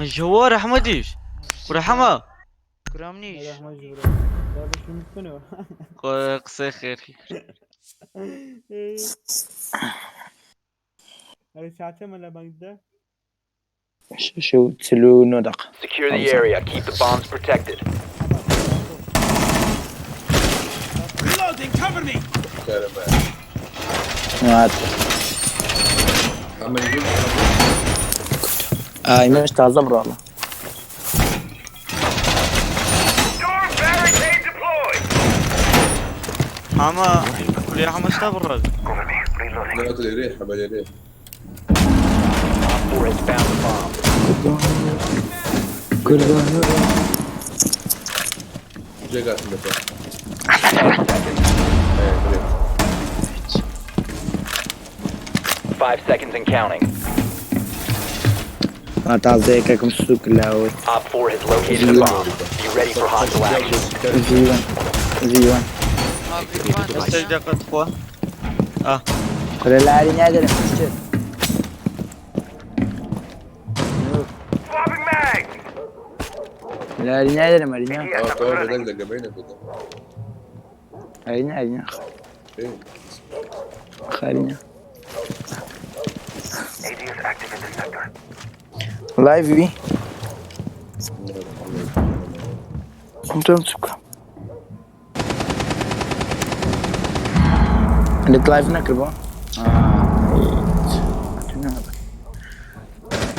Jawar Ahmediş. Kurehema. Kuramniş. Rahmet jibra. Ya bu şimdi ne o? Qisê xêr. Hadi saate mi la bangda? Şeş û çil û nod deq. Secure the area. Keep the bombs protected. Reloading, cover me! Hat. Ama yürü. Ay, me taze vuralım. Storm barricade deployed. Ama kuleye hamaşta vurur. Ne kadar eri, haber eri. Op four has found the bomb. Cek altında. Five seconds and counting. Taze kekim su kila oy. Op four has located a bomb. Be ready for hostile action. Ziwan. Ziwan. Seyde qet xwe. Ah. Kule larî nederim. Yok. Larî nederim, Arina. Aa, tamam, öyle bile gömeyle burada. Arina, Arina. Şey. Arina. Live wî. Tamam, tamam. Li live nekir bu. Aa, evet. Hatırına bak.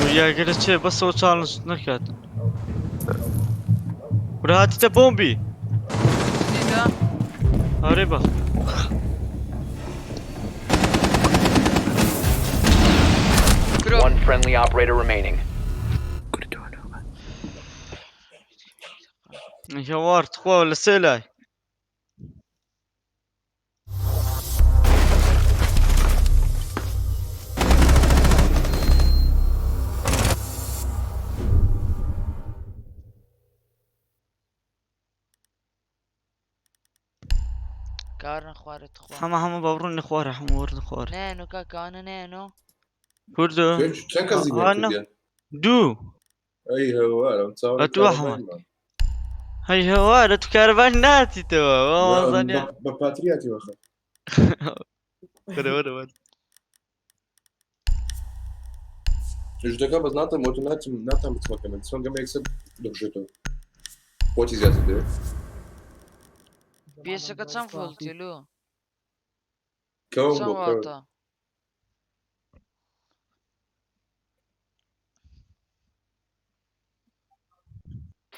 Bu ya gele çe bas o challenge neketin. Bura hatî te bombî. Dîda. Arê bak. Kuro. One friendly operator remaining. Ya war, tu xwe li sê lay. Karin xwarit xwa. Hema, hema bavrûn li xwar e, hema wir li xwar e. Ne eno kaka, ana ne eno. Kurdo. Çend, çend kazî Ha, var no. Kurdiya? Du. Ey hewa, em çawa A tu karavayê Ahmet. Ma. Hey hewa, tu karavayê natî te wa. Wa Ya, zanya. Ba, ba patriyatî waxa. Were, were, were. Ji deka bes natam, oto natam, natam bitma kemen. Son geme ekse dibjeto. Poti ziyade diyor. Piyeseka çend volt lo? Kewin Çend bu, kewin. Wata?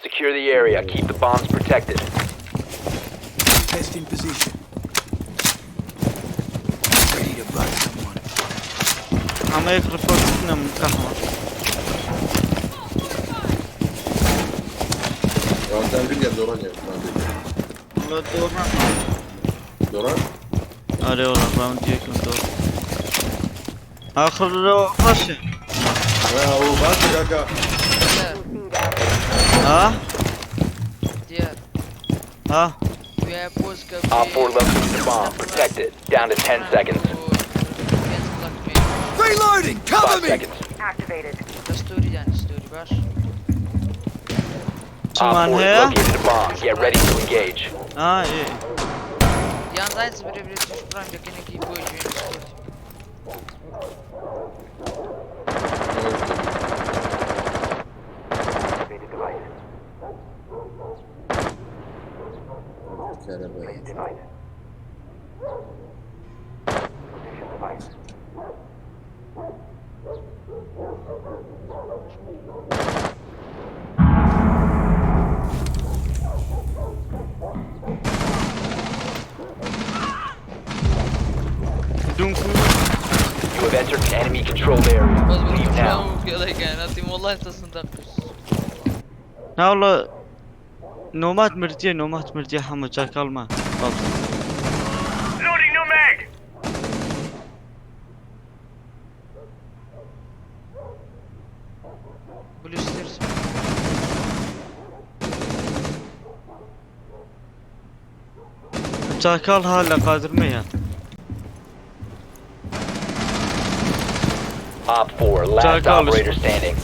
Secure the area. Keep the bombs protected. Test in position. Ready to buy someone. Ama ek report ne mutahma. Ya sen bir ya dolan ya. Ulan dolan. Dolan? Arê ola, round yek min dot. Axir lo xweş e. Ya, o baş kaka. Ha? Diğer. Ha? We are both Op four located the bomb. Protect it. Down to ten seconds. Reloading! Cover Five me! Seconds. Activated. Story yani, story var. Op four has located a bomb. Get ready to engage. Ha, iyi. Yalnız aynısı biri biri Twitch Prime yakını ki bu oyuncu. Dunku. You have entered an enemy controlled area. Leave now. Bas bunu kulağımı kıyalay kaynatayım. Vallahi tasını takmış. Ne ola? Nomad mirdiye, nomad mirdiye, hama çakal ma. Bak. Loading new mag. Blue Stairs. Çakal hala kaldırma ya. Op four, last Çakal operator standing.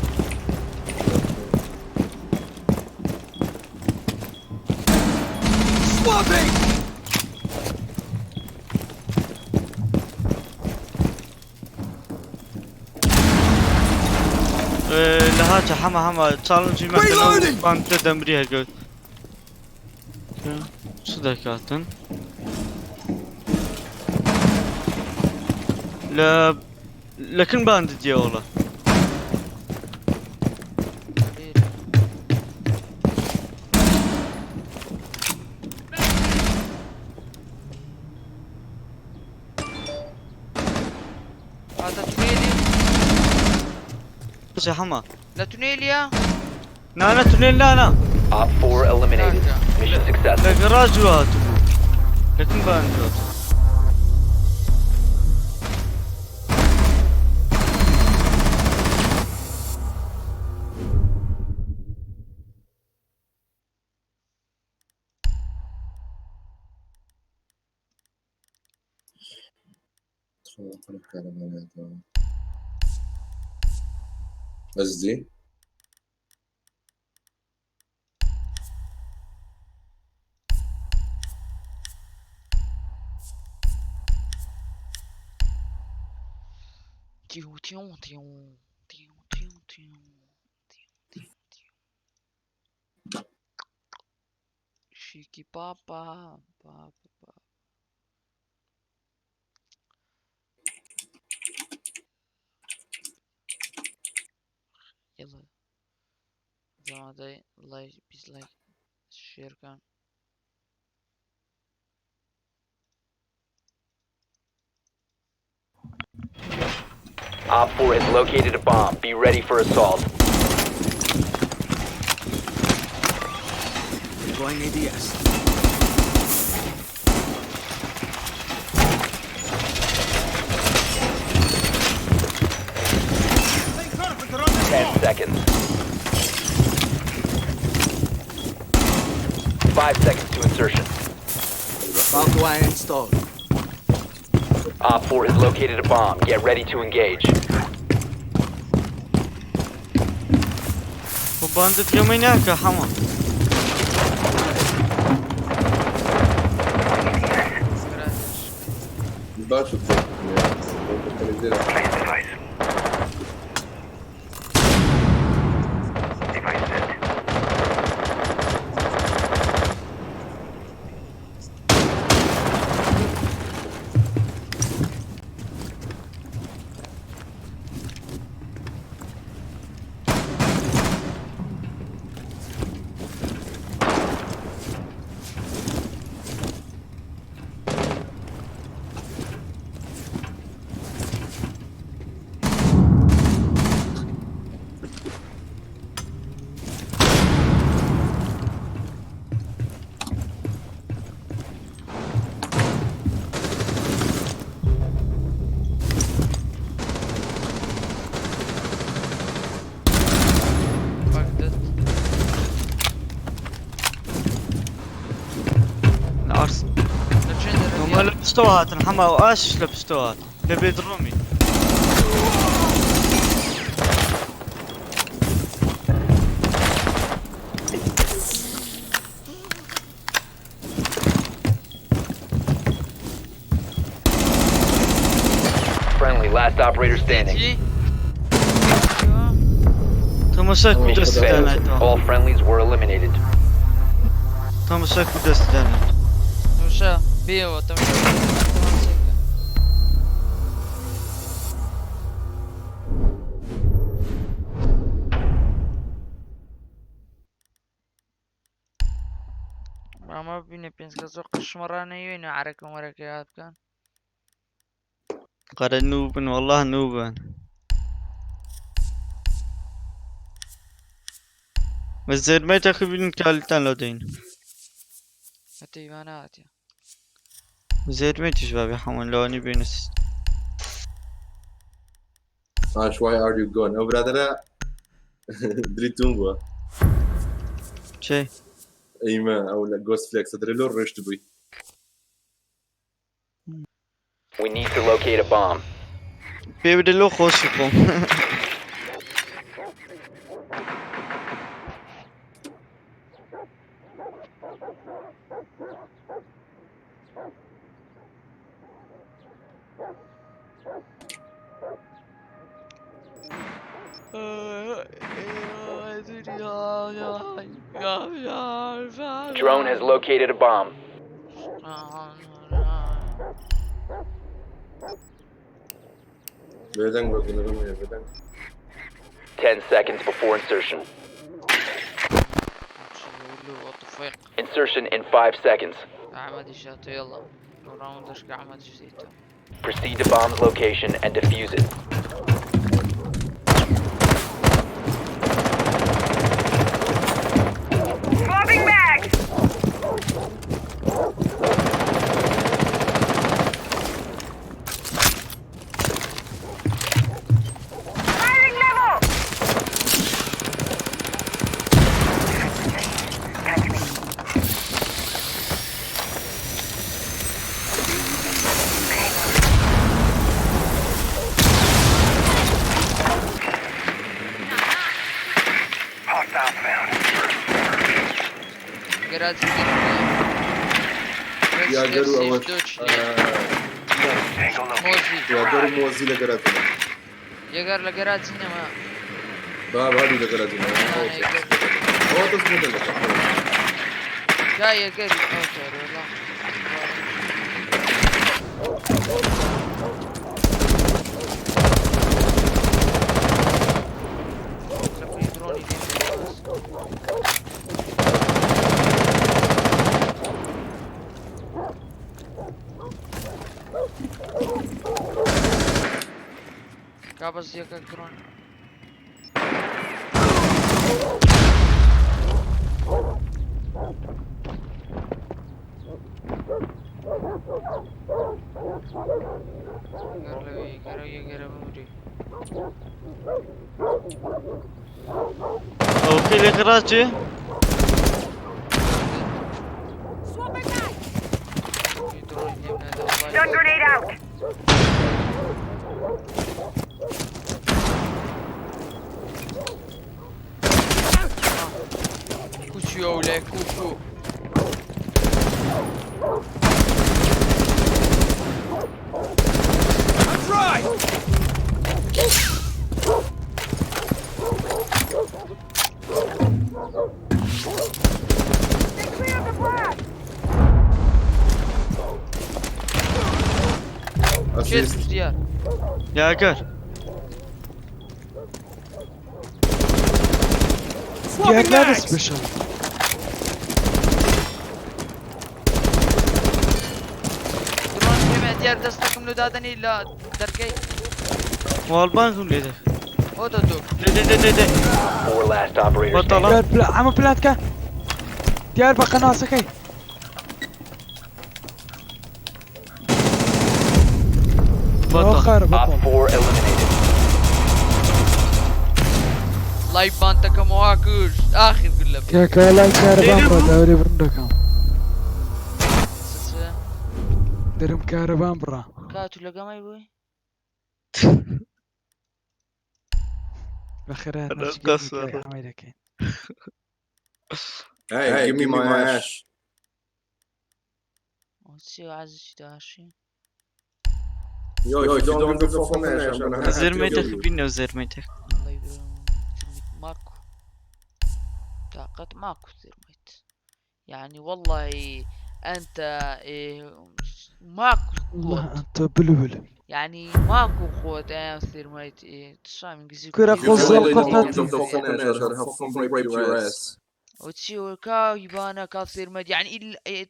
Swapping! Ee, lahaça hema hema challenge me Reloading! Kante demrî hege. Çi dekatin? Le, lekin bandit ye ola. Hata tüneli. Şey hema. La tüneli ya. Na, na, tünel na, na. Op four eliminated. Mission successful. Le garaj wa tu. Lekin ben yok. Tamam, tamam, tamam, tamam. Ez dî. Tiu, tiu, tiu. Tiu, tiu, tiu. Tiu, tiu, tiu. Şiki papa, papa, papa. Yalla. Zama da like, biz like, share kan. Op four has located a bomb. Be ready for assault. Deploying A D S. Ten seconds. Five seconds to insertion. Barbed wire installed. Op four has located a bomb. Get ready to engage. Bu bandit yemeği ne yapıyor, Hamo? Baş tutacak ya. Device dead. Fuck that. Ars. Normalde pistol hatin, Hamo, aş le pistol hat. Bebê dromî. Friendly, last operator standing. Çi? Tamaşa ku Mission dest failed. Dene to. All friendlies were eliminated. Tamaşa ku dest dene. Tamaşa, bir o, tamaşa. Ama bine pênc kez o qişmara neyê ne ereke mereke yad bikin. Qere nû bin, wallah nû bin. Ve zermê te xibin kaliten lo deyin. Hete îmana hatiye. Zermê tij babi hamun lo ni binus. Ash, why are you gone? Ew biradere dilî tûn bû. Çi? Eymen, ew le Ghost Flex, dirê lo rêş dibûy. We need to locate a bomb. Pê bide lo xweş bû. Drone has located a bomb. Bêdeng bak, bunu bilmiyor, bêdeng. Ten seconds before insertion. What the fuck? Insertion in five seconds. Ahmed işaretı, yalla. Round dışı Ahmed işaretı. Proceed to bomb's location and defuse it. Swapping bags! Firing level! Garaj. Ya, Garaj, geru, Garaj, ew, Deutsch, e, Mozi. Ya, geru Mozi le garaj. Yeger li gera çi nema? Ba, ba, dû li gera çi nema? Ha, yeger. O, tu smoke le. Ya, yeger. O, terör la. Lafı drone ile. Ka bes yekek drone. Gere wî, gere wî, gere wî. Ew xêlê xiraç e. Stun grenade out. Kuçu ya wile, kuçu. Assist. Kes diyar. Ya kar. Diğer nerede special? Drone keme diğer dest takım lo dadan illa derkey. Wal ban hum lede. O da dok. De, de, de, de, de. Four last operators Batalan. standing. Diğer pla-, ama plant ka. Diğer bakın nasıl kay. Bottom. Oxer, Op bottom. four eliminated. Live ban takım oha kür. Ahir gülle. Kaka, live kariban bira, dewrê birin dakam. Sesi. Derim kariban bira. Ka tu lega may boy? Bexire, nasıl Qasar. Ameyre kay. Hey, give me my ash. What's your ass, Dashi? Yo, if you don't give a fuck, I'm gonna have to kill you. Zirmeytek bine zirmeytek. Vallahi, e, zirmeyt mako. Takat mako zirmeyt. Yani vallahi ente, e, mako. Allah, ente bülbül. Yani mako quwwet, e, zirmeyt, e, tişa min gizî. Kura. You can really don't give a fuck, I'm gonna have fucking rape your ass. O çi o ka yibana ka zirmeyt. Yani il, e,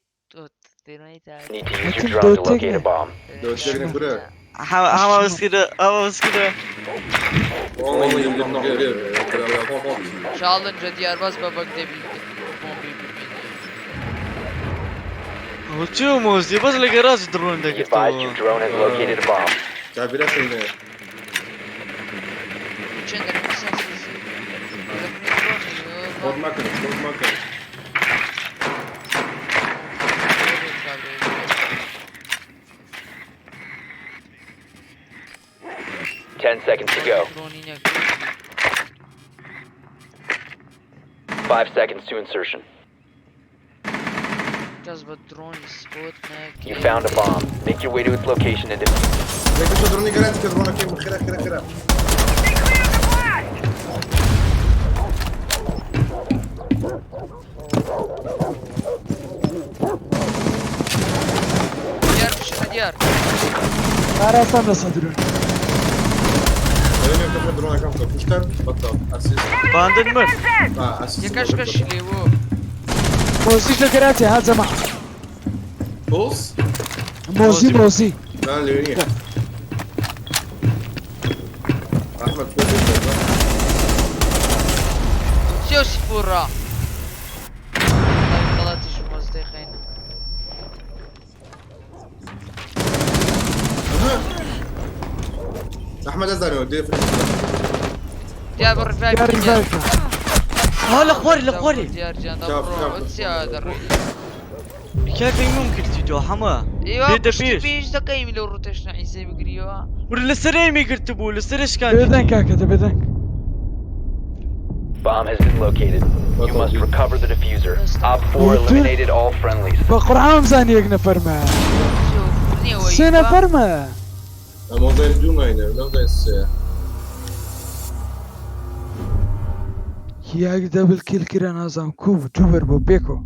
Need to use your drone to locate a bomb. Dötlerine göre. Ha, ha, eskide, ha, eskide. Only you don't get it. Challenge diğer bas babak debildi. Bombayı bilmedi. Uçuyor mu? Zibaz le garaj drone de gitti. Be advised, your drone has located a bomb. Ya biraz öyle. Çender, bir sen sesi. Korkma kırık, korkma kırık. Ten seconds to go. Five seconds to insertion. Kes bi dronî spot neke. You found a bomb. Make your way to its location and defuse it. Leke tu dronî gelen dike, drone kêm xira, xira, xira. Diyar, şuna diyar. Ara sen de sadırın. Benim yaklaşma drone yakam tutmuşlar. Batal. Asis. Bandın mı? Ha, asis. Yakaş kaşılı bu. Mozi de karate her zaman. Boz? Mozi, Mozi. Ben Leoni'ye. Ahmet, Mozi. Sio sipura. Ay, xalatî ji Mozi xeyne. Ahmet ez zanî, dê fırın. Diğer bir revive. Diğer revive. Ha, li xwarê, li xwarê. Diğer can da. Çap, bro, çap. Ötsi ya da. Kevin mum girtî do hema. Eyvah, piştî pêş dakika îmî li rotation îzê bigiriyor. Bur li serê mi girtî bû, li serê şikand. Birden kaka, tepeden. Bomb has been located. You must recover the diffuser. Op four eliminated all friendlies. Bi Qur'an zanî yek nefer me. Sê nefer me. Em o zayıf durmayın, öyle o zayıf size. Hiya double kill kira nazam ku, tu ver bo pêko.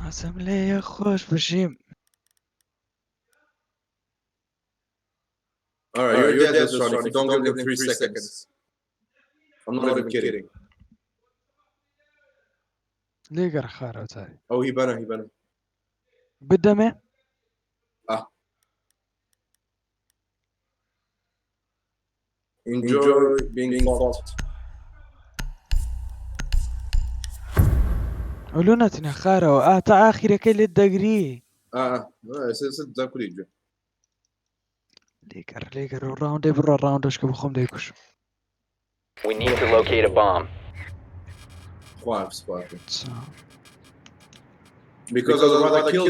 Azem lê xweş bijîm. Alright, you're dead this round if you don't give them three seconds. I'm not even kidding. Lê ger xara tay. Oh, he better, he better. Bideme. Ah. Enjoy being fucked. Olo natine xara o. Ah, ta axireke lê degirî. Ah, ah. Siz, siz da kulî. Lêker, lêker, o roundê biro, roundê şke bi xwe de kuşim. We need to locate a bomb. Xwar, xwar. Sağ ol. Because I'd rather kill you.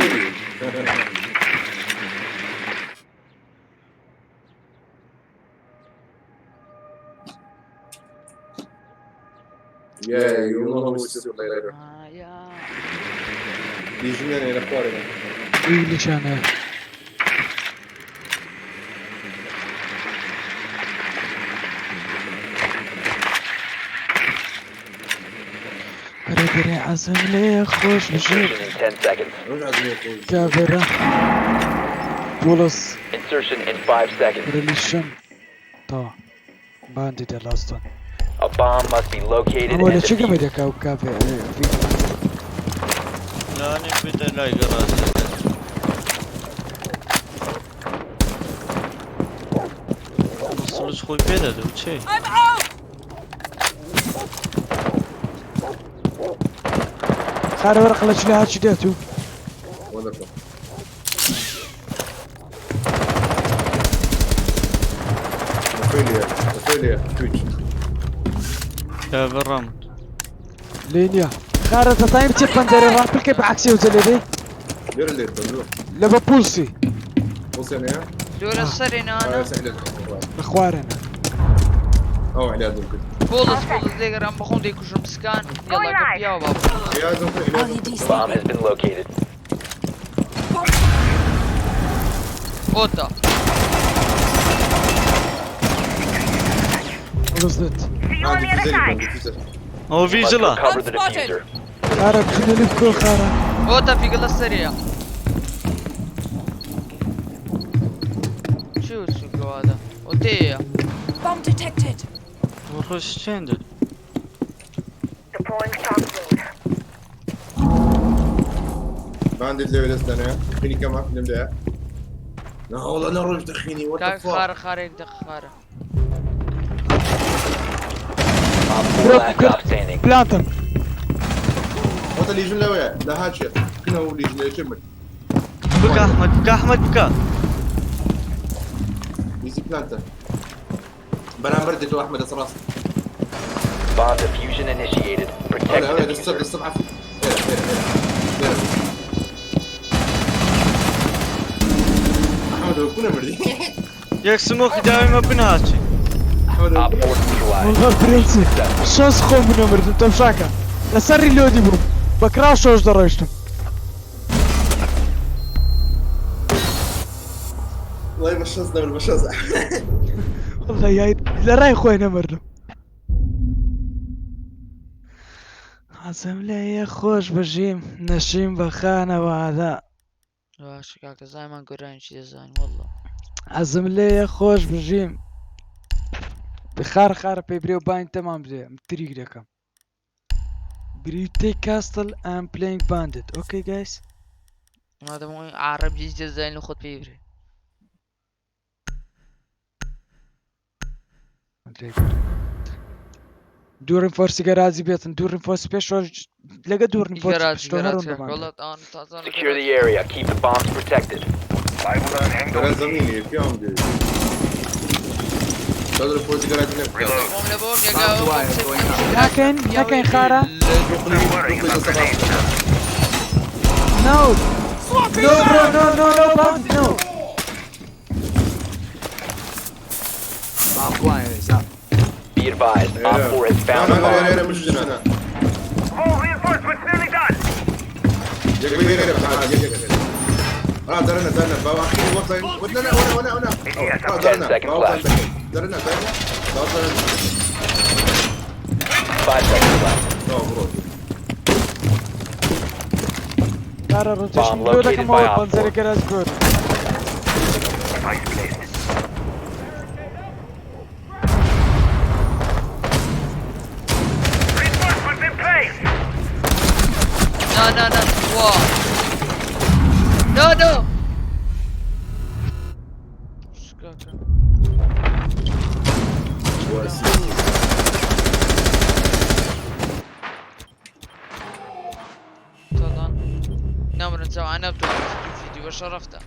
Yeah, you know how we still play later. Ah, yeah. Dijine ne, ne xwar ne. Wî nîşane. Biraderê ezim lê xweş bijî. Insertion in ten seconds. Kavera. Polis. Insertion in five seconds. Relişim. Tamam. Bandit the last one. A bomb must be located and defused. Ama öyle çıkamadı kav kav. Yani bir de lay garaz. Nasıl hiç koy pede de şey. Xare wer qiliçli ha çi de tu. Wonderful. Ophelia, Ophelia, üç. Ya, verram. Lêniya. Xare te tayê biçe pendere rapilke bi aksê û zelê bê. Lêre lê, lêre. Leba pulsî. Pulsî ne ya? Lora serê nana. Ara sehlet. Xwarene. Ew îlacim kir. Polis, polis, lê geran bi xwe dê kujim skan. Yalla, gel ya baba. Îlacim kir, îlacim kir. Bomb has been located. Ota. Polis lit. Ha, diffuser, diffuser. O vî zila. Cover the diffuser. Xara, tünelî biko xara. O te fîgila serê ya. Çi usu gavada? O tê ya. Bomb detected. Vuruş çende. Deploying shock mode. Ben de level istene. Klinik ama filmde. Ne ola ne roj dixini, what the fuck? Xara, xara, xara. Op four last stop standing. Plantam. Wata Legion lewe, la haçe. Kina o Legion lewe çemir. Bika Ahmet, bika Ahmet, bika. Easy planta. Beraber de tu Ahmet, rast. Bomb diffusion initiated. Protect the diffuser. Öyle, öyle, dur, dur, dur, afiyet. Öyle, öyle, öyle. Öyle. Ahmet, o kuna mırdı. Yek smoke dawî me bin haçî. Op four neutralized. Wala prensi. Şans xwe min mirdim, tevşaka. Li ser reloadî bûm. Bi kira şoş de rêştim. Vay, başarız da bir başarız. Wala ya, li rêy xwe nemirdim. Azem lê yê xweş bijîm, neşîm ve xanewada. Baş kaka, zaman gören şey zaman, valla. Azim lê yê xweş bijîm. Bi xar xar pê birê û bayên temam dê. Em trîk dekim. Brute Castle and playing bandit. Okay, guys. Madem o Arap cizce zayn xut pê birê. Du reinforce garazi bêtin. Du reinforce pêş o lege du reinforce pêş o her onda. Secure the area. Keep the bombs protected. Gara zemînê, piyam de. Çadır polisi garajine. Reload. Nakin, nakin xara. No. No, bro, no, no, no, bandit, no. Bomb flying. Be advised, Op four has found a bomb. All reinforcements nearly done. Ten seconds left. Five seconds left. Cara, rotation. Bomb located by Op four. Panzerê kere ez gor. Reinforcements in place. No, no, no. Whoa. No, no. Skaka. Tadan. Namrın zamanı yaptı. Video şarafta.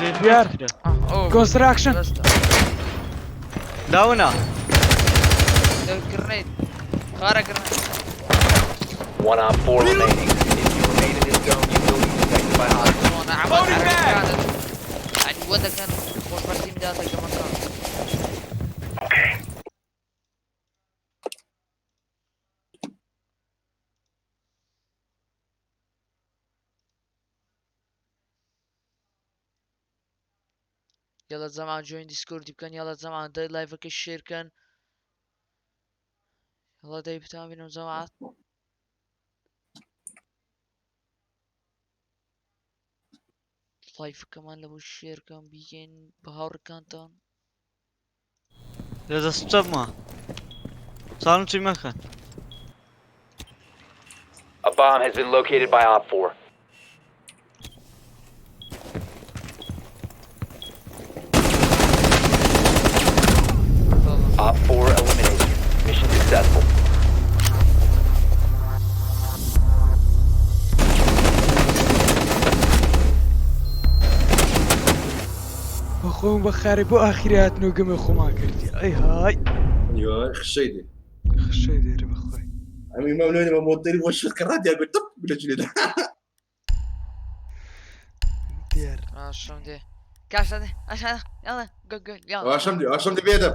Zêr Ah, oh. Construction. Rasta. Dawna. Grenade. Xara grenade. One Op four remaining. If you remain in this zone, you will be detected by hostiles. Tamam, ama Loading back. Yani, bu da kan hoş başlayayım daha da kapatalım. Yala zaman join Discord bikin, yala zaman da live ke share kin. Yala da iptal benim zaman. Live kaman la bu share kan bikin bahar kantan. Lê destçe bima. Salim çî mekin. A bomb has been located by Op four. Op four eliminated. Mission successful. Xwe bi xerê bo axirê hatin û gimê xwe man kiriye. Ey hay. Yo, xişeydi. Xişeydi ri bi xwe. Em îmam neyne me moterî boş kir radiya got tıp bile çile de. Diğer. Ha, şimdi. Kaç hadi aşağıda. Yalla. Go go. Yalla. Akşam diyor, akşam diyor bir adam.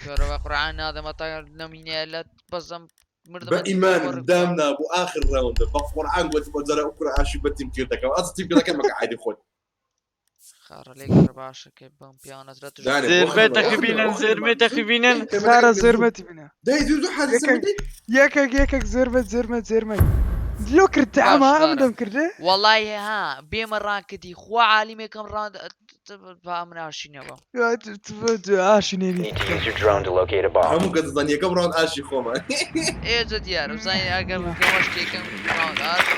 Kör ve Kur'an adam atar namine ellet bazam. Be iman damna bu ahir round. Bak Kur'an got bu zara ukra aşu betim kirdak. Az tim kirdak ma kaidi khod. Xara lê kir baş e ke bim piyanat re tu. Zêrmê te xibînin, zêrmê te xibînin. Xara zêrmê te bîne. Dey zû zû hadi semedî. Yekek, yekek zêrmê, zêrmê, zêrmê. Dilo kir te ama em dem kirdi. Wallahi ha, bê me ran kidî. Xwe alîmê kam ran ba min aşîne ba. Ya tu tu tu aşîne. Need to use your drone to locate a bomb. Hemû ke dizan yekem ran aşî xwe me. Ê tu diyar, uzan ya gel yavaş çekim. Ran aşî.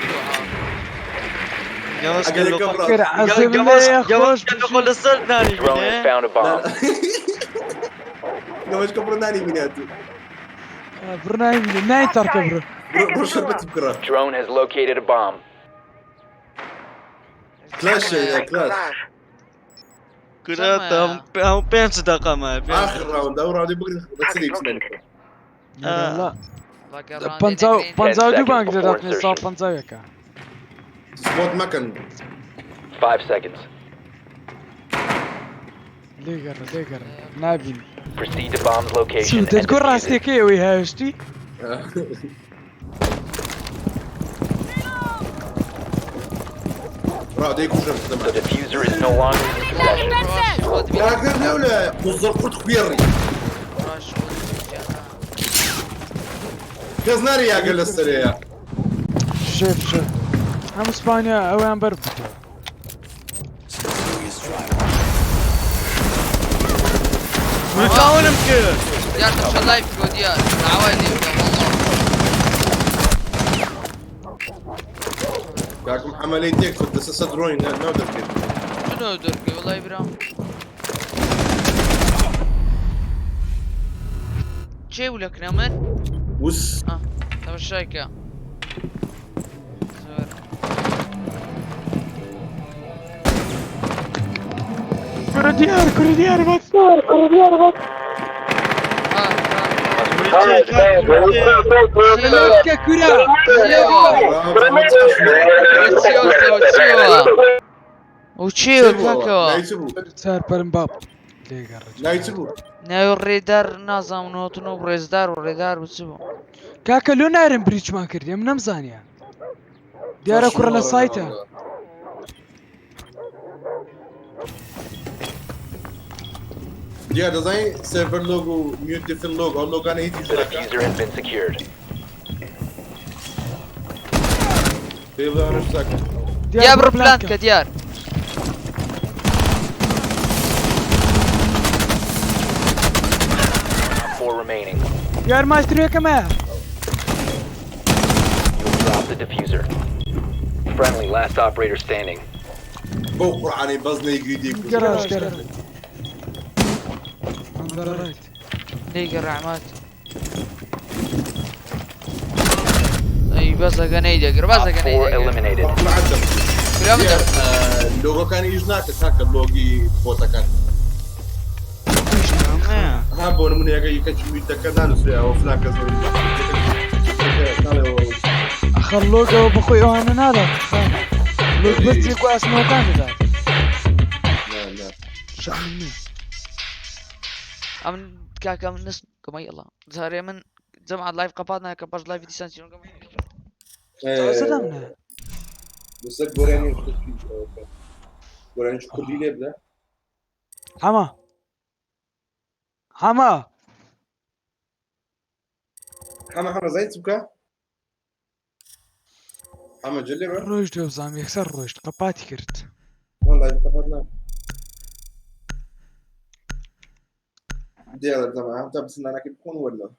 Yavaş gel. Kir azimle ya yavaş gel. Xwe li ser nanî. Drone has found a bomb. Yavaş kapı nanî bine tu. Burnayı bile, ney tarka bro. Bro, bro şerbet kira. Drone has located a bomb. Clash ya, clash. Kira tam pênc deqa me. Axir round, ew roundê bigrin, nasıl geçsin? Yalla. Pancaw, pancaw du bang de datne sa pancaw yeka. Spot mekin. Five seconds. Lê gerre, lê gerre. Nabîn. Proceed to bomb's location. Çû, te got rastiyekê ew ê hewiştî? Bravo, dê kujim. The diffuser is no longer in your possession. Ya, ne öyle? Kuzlar kurt kuyarı. Kes nereye gelirse ya? Şef, şef. Hem İspanya, ew em ber. Mutawunim ki. Diyar tu şalay bro diyar. Daway diyar, wallah. Kakum ameliyat yek, kut dese drone, ne, ne derken? Tu ne derken, vallahi bro. Çê wile kine min? Us. Ah, temaşa ke. Kuru diyar, kuru diyar bak. Kuru diyar bak. Ah, ah. Kuru diyar. Kuru diyar. Kuru diyar. Kuru diyar. O çi yo kaka wa? Nayê çi bû? Ser perim bab. Lê gerek. Nayê çi bû? Ne yo rêdar nazam notin o rêzdar o rêdar bi çi bû? Kaka lo narin bridge man kir, em nemzaniya. Diyara kura le sayta. Diyar dizayî server log û mute different log, o logan hiç iş nakin. Diffuser has been secured. Pêvara rifsak. Diyar bir plan ke diyar. Four remaining. Diyar maestro ke me. You have dropped the diffuser. Friendly, last operator standing. Bo Qur'anê baz neygrî dê ku. Garaj garaj. Neygrî rahmet. Ey, bas aga neydi agir, bas aga neydi agir. Eliminated. Kira mı da? Logo kan iş nake, kanka logi bota kan. Ha, bu ne ya, yıka çimit de kadar şey, o falan kazanıyor. Nale o. Axir logo bi xwe wana nada. Log bes jê ku ez notan dida. Ne, ne. Şahin ne. Am kaka min nis kumay Allah. Zare min cema live kapatna, kapat live dîsan çî. Ee, Taze dem ne? Mesela Goranî Kurdî, e, Goranî Kurdî lê bile. Hema. Hema. Hema, hema, zayt çi bika? Hema cilê mi? Roj dozam, yekser roj, qepat kir. Vallahi bir kapat lan. Diğer zaman, hatta bir sınana ki konu var lan.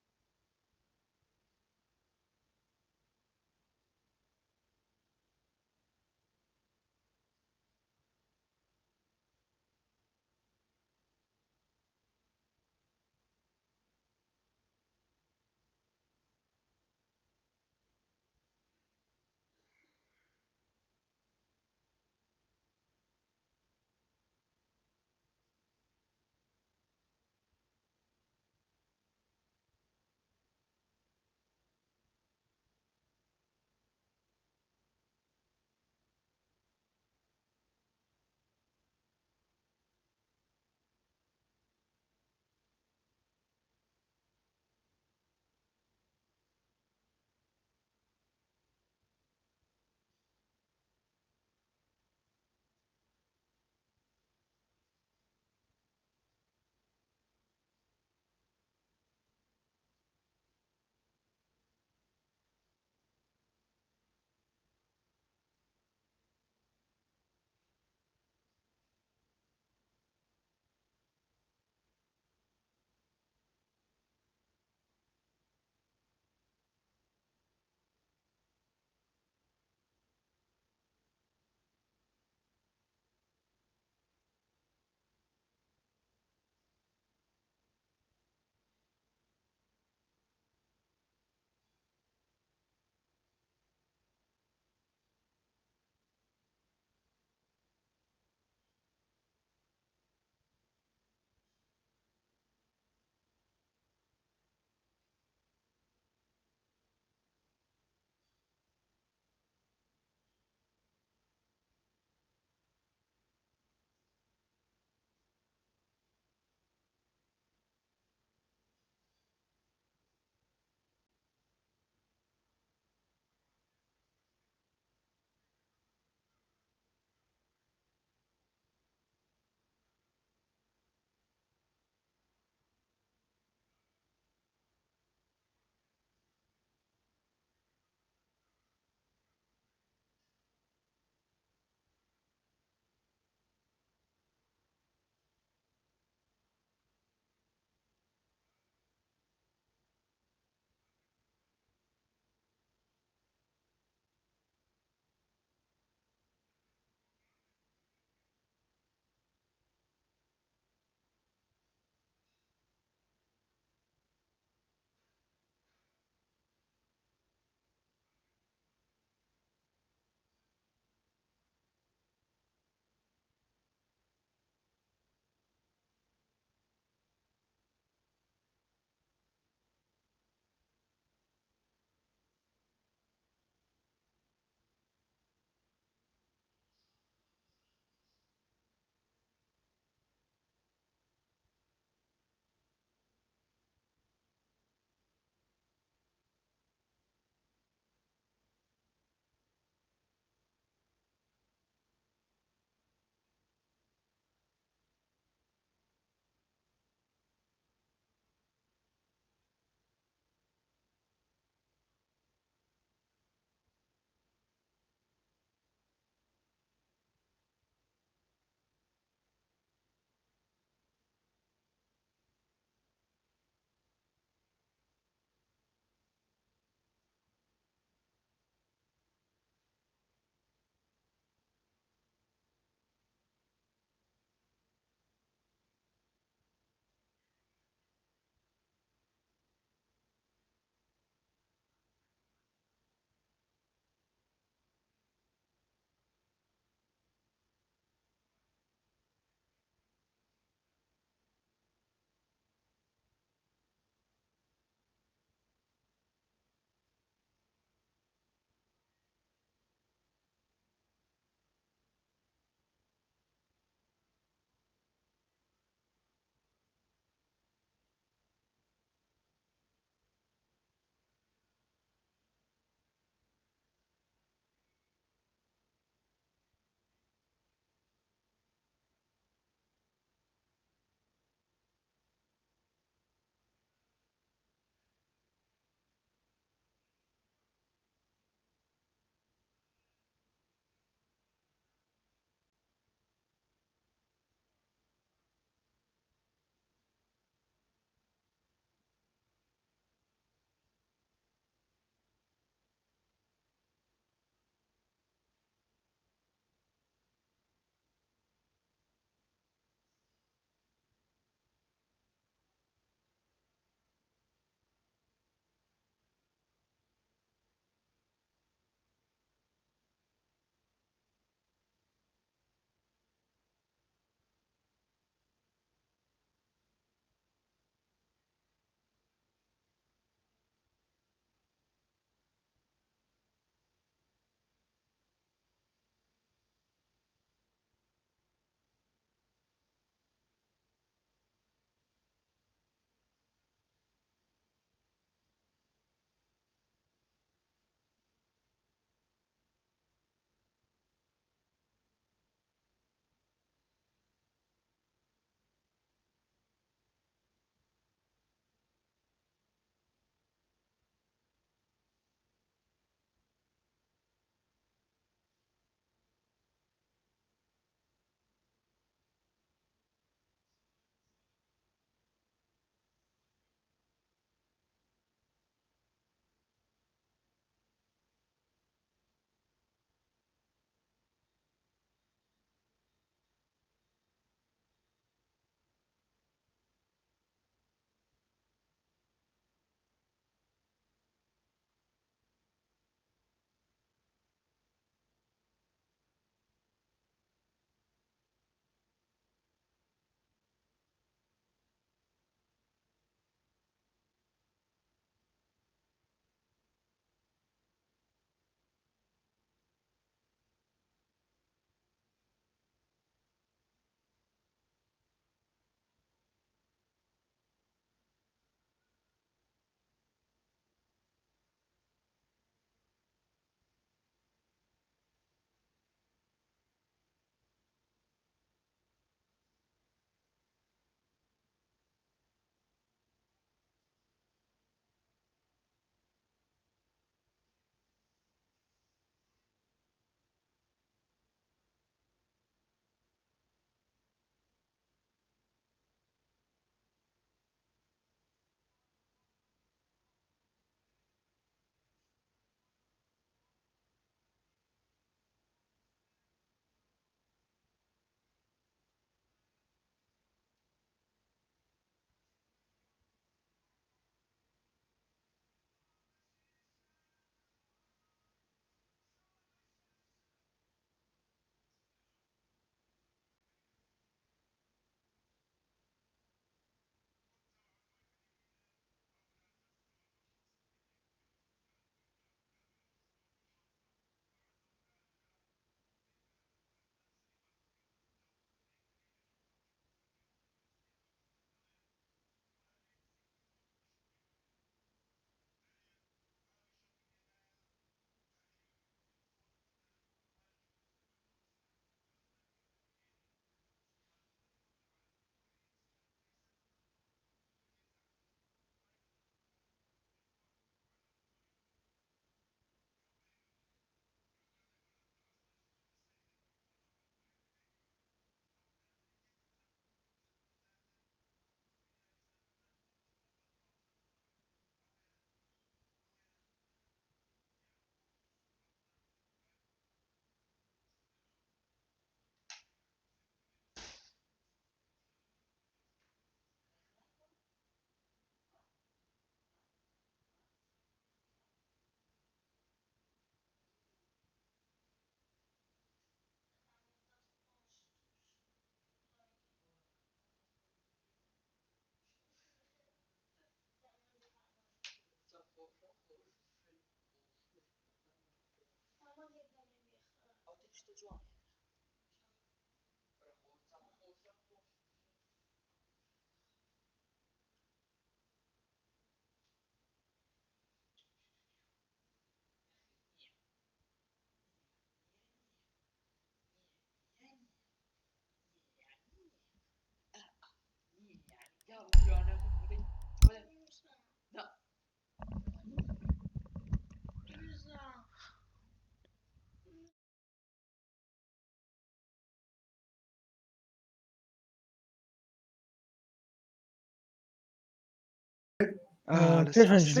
Aa, pêş an jî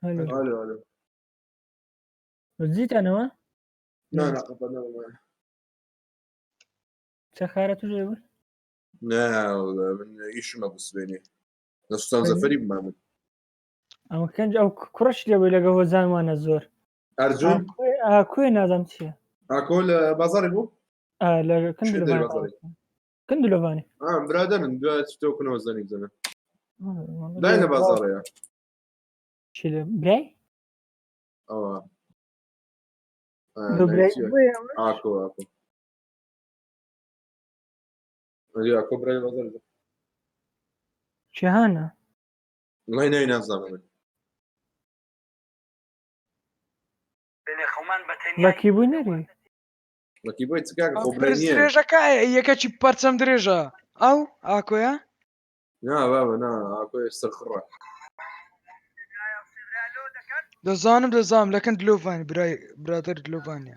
Alo. Alo, alo. Zî te ne wa? Na, na, qapa ne wa. Çaxara tu jê bû? Ne, wala, min îşim e bi sibênê. Ne Sultan Zaferî bû min. Ama kenc ew kureş lê wê lege hozan wane zor. Ercûn? Ha, ku-, ha, ku ye nazam çi ye? Ha, ku li bazarê bû? Ha, li Kin Dilovanê. Kin Dilovanê. Ha, biraderin, bira çi to kune hozanî bizene. Dayne bazarê ya. Çile birey? Awa. Ha, do birey. Ako, ako. Hadi ako birey bazar. Çehana. Ney, ney, ne zamanı? Lucky Boy nereye? Lucky Boy çi kaka, xo birey niye? Dirêjeka yeke çi parçam dirêja. Ew, ako ya? Na, baba, na, ako sirxira. Dizanim, dizanim, lekin Dilovanî, biray, birader Dilovanî.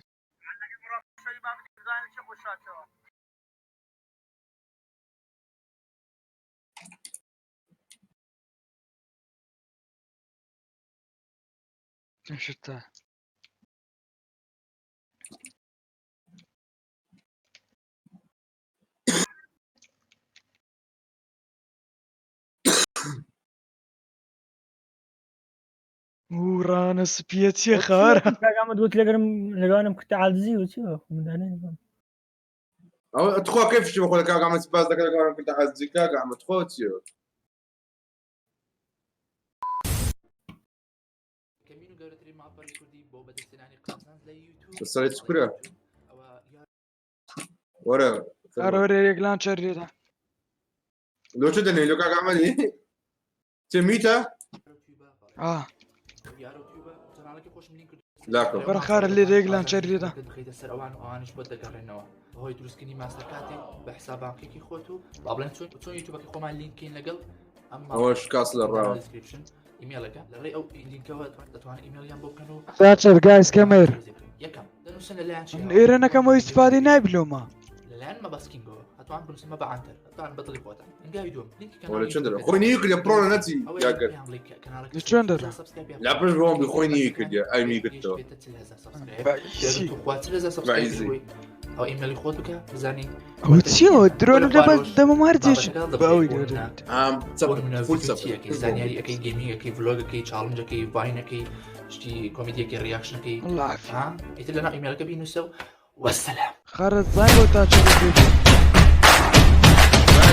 Şita. Û rane spiye çiye xara. Kaka Ahmed got legerim, leganim kute azî û çi? Min dane. Ama tu xwe keyf şi xwe kaka Ahmed spas deke leganim kute azî kaka Ahmed xwe çi? Kemîn û gevretirî malperê kurdî bo bedestenanî qazanc li YouTube. Serê çi kure? Were. Ara were yek lan çerrî de. Lo çi denê, lo kaka Ahmedî? Çi mîte? Ah. Lako. Were xar lê rêglan çerrî de. Bixeyte ser ewan û awaniş bo degerênewa. Hoy durustkirî mastercardê bi hesaba bankekî xwe tu. Bablen çon, çon YouTube'ekî xwe ma link kîn legel. Ama ewa şikast li ra. Description. E-maileke. Li rê ew lînkewe detonin e-mailiyan bo bikin û Searcher, guys, come here. Yekem. Denûsin li layan çi? Êre nekem o îstifadê nayê bilo ma. Li layan me baskingo. Hetonin binûsin me bi enter. Hetonin betilî xwe te. Hinga vîdyo. Lînkî kanalê. Wala çend lira? Xwe nî kiriye, pro ne çi? Ya gel. Çend lira? La pir wan bi xwe nî kiriye. Ay mi gitto. Ba, easy. Tu xwe çi leza subscribe. Ew e-mailî xwe bike, bizanî. Ew çi ye? Drone bile bas dema mar diye çi? Ba, ew e-mailî. Am, full support. Zanyarî ekey, gaming ekey, vlog ekey, challenge ekey, Vine ekey, tiştî komedî ekey, reaction ekey. Allah afî. Ha? Îtir lena e-maileke bînûse û wesselam. Xarê zay bo ta çi dikî.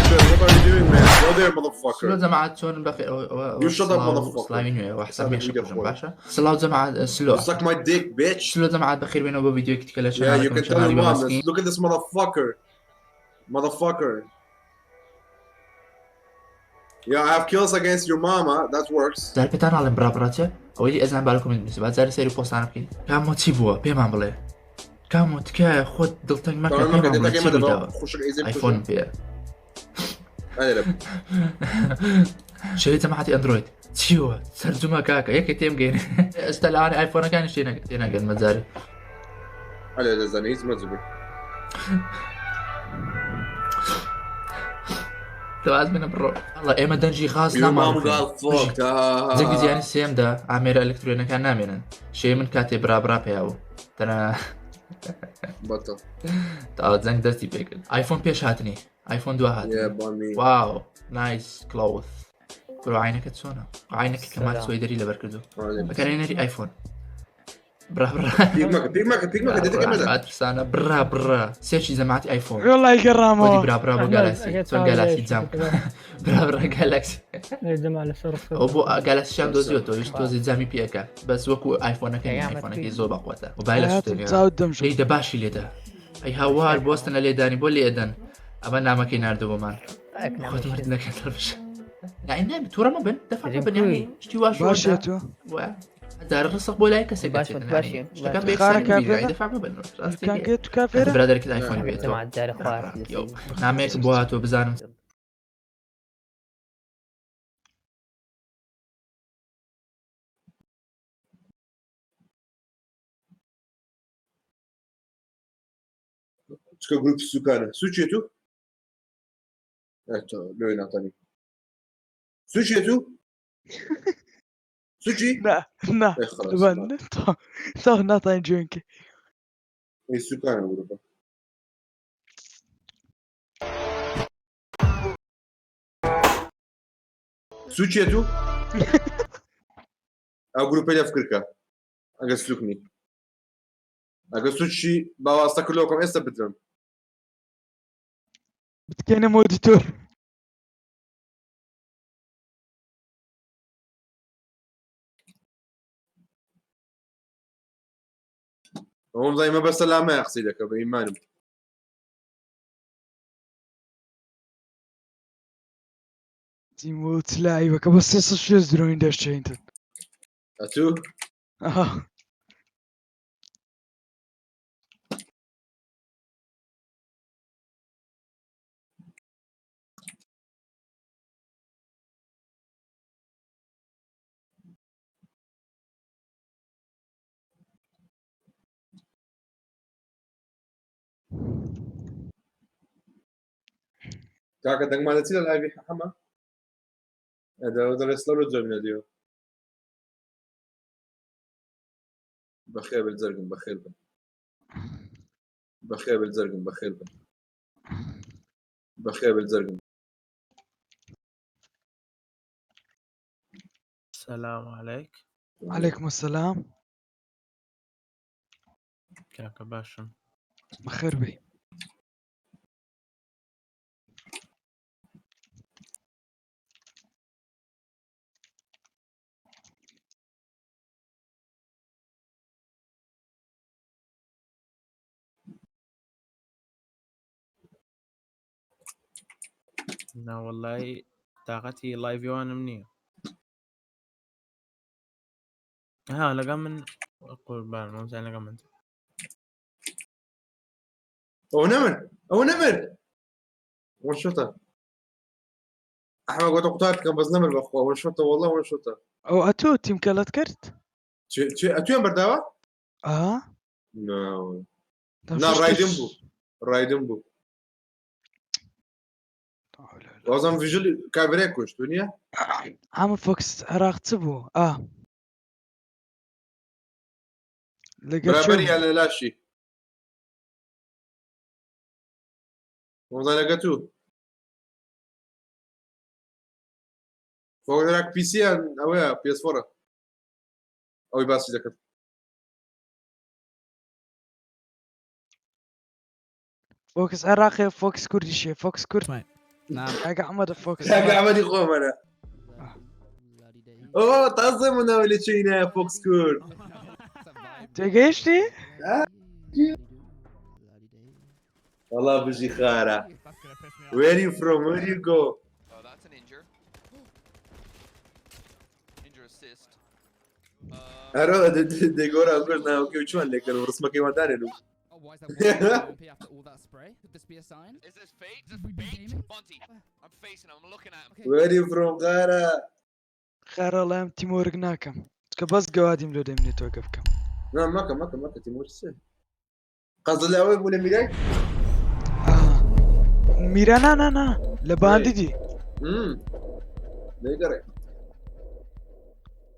What are you doing, man? Go there, motherfucker. Silo cemaat çon bexê, o, o, o, You shut up, motherfucker. Slavî nûye, wa hesab meşe kujum, başa. Silav cemaat, e, Silo. You suck my dick, bitch. Silo cemaat, bexîr bêno bo vîdyoyek dike le. Yeah, you can tell your mom this. Look at this motherfucker. Motherfucker. Yeah, I have kills against your mama. That works. Zerpê te nalin bira bira çi? Ew êdî ez em bala komî dinûsî. Ba zerê serî postan bikîn. Kamo çi bû? Pêman bile. Kamo tike xwe dilteng meke, pêman bile. Çi bû? iPhone pê. Şerê cemaetî Android. Çi yo? Sercuma kaka, yekê têm geyne. Ez te li anê iPhone-ekan têne, têne gelme carê. Hadi, hadi, zane, hiç mazı bir. Tu az bine bro. Allah, ême dencî xas naman. Your mom got fucked, ha, ha, ha. Zek yani sêm de, amêra elektroyînekan namênin. Şey min katê bira bira peya bû. Tena. Batal. Ta zeng destî pê kir. iPhone pêş hatinî. iPhone dua hatî. Yeah, bami. Wow, nice clothes. Bro, ayneke çona? Ayneke Kemal Soyderî li ber kirdo. Aynen. Bikere neri iPhone. Bira bira. Pîk meke, pîk meke, pîk meke, dedik emeda. Bira tirsana, bira bira. Seçî cemaat iPhone. Vallahi geram o. Bira bira bu Galaxy. Son Galaxy cam. Bira bira Galaxy. O bu Galaxy şan doziyo to, hiç dozi cami piyaka. Bes wekû iPhone-eke nîne, iPhone-eke zor baqwete. O bayla şuteliyor. Lê de başî lê de. Ey hawar bostina lê danî bo lê eden. Ama namekê nerede bu man? Xwedî merdî neke derviş. Ya ne, tura mı ben? Defa mı ben yani? Şti var şu anda. Baş ya tu. Bu ya. Dar rızık böyle kese geçtin yani. Şaka bir sen bir ya. Defa mı ben? Kanka tu kafir. Birader ki iPhone bir. Yok. Namek bu atu bizanım. Çika grup Suçi tu? Evet, lo natanî. Suçi tu? Suçi? Na, na. E, xalas, ben tamam. Tamam, tamam, natanî çünkü. E, Suçi grubu. Suçi tu? A grupe de fikir ka. Aga sukni. Aga suçi ba wasta kilo kom esta bidrem. Bitkene monitor. Oğlum dayıma be selame aksıyla ka be imanım. Tîmo çila eyvaka bas ses şez drone ders çeyntin. Atu. Aha. Kaka dengma de çi lal evi hema? Ede o da resla ro cemine diyor. Bexêr be zergin, bexêr be. Bexêr be zergin, bexêr be. Bexêr be zergin. Selam aleyk. Aleykum selam. Kaka başım. Bexêr be. Na wellahî taqetî live wanim niye. Ha, lega min qurban, wem sen lega min. Ew ne min? Ew ne min? One shot a. Ehmed got qutar dikim, bes nemir bexwe. One shot a, wallah one shot a. Ew eto tîm kelat kert? Çi, çi, eto yan berdawa? Aha. No. Na, Raiden bû. Raiden bû. Wazam vijil kavire kuşt, niye? Ama Fox Iraqçı bu. Ah. Beraber ya le laşî. Wazam lege tu. Fox Iraq P C yan, ew ya, P S four a. Ew ê basî deket. Fox Iraqê, Fox Kurdîşê, Fox Kurd. Kaka Ahmed Fox. Kaka Ahmedî xwe me ne. O, taze muna öyle çeyne Fox Kurd. Te geçti? Valla bijî xara. Where you from? Where you go? Oh, that's an injure. Injure assist. Hero de, de, de gora gor na okey uçman lekler o rısma keyvan dare lu. Oh, why is that one P after all that spray? Could this be a sign? Is this fate? Is this fate? Monty, I'm facing him, I'm looking at him. Where you from, Gara? Xera, em tîmorik nakim. Çika bas gewadîm lo demînê to gef kim. Na, meke, meke, meke, tîmor çi? Qezile ew bûne mîrek? Ah. Mîra na, na, na. Le bandî dî. Hmm. Neygerek.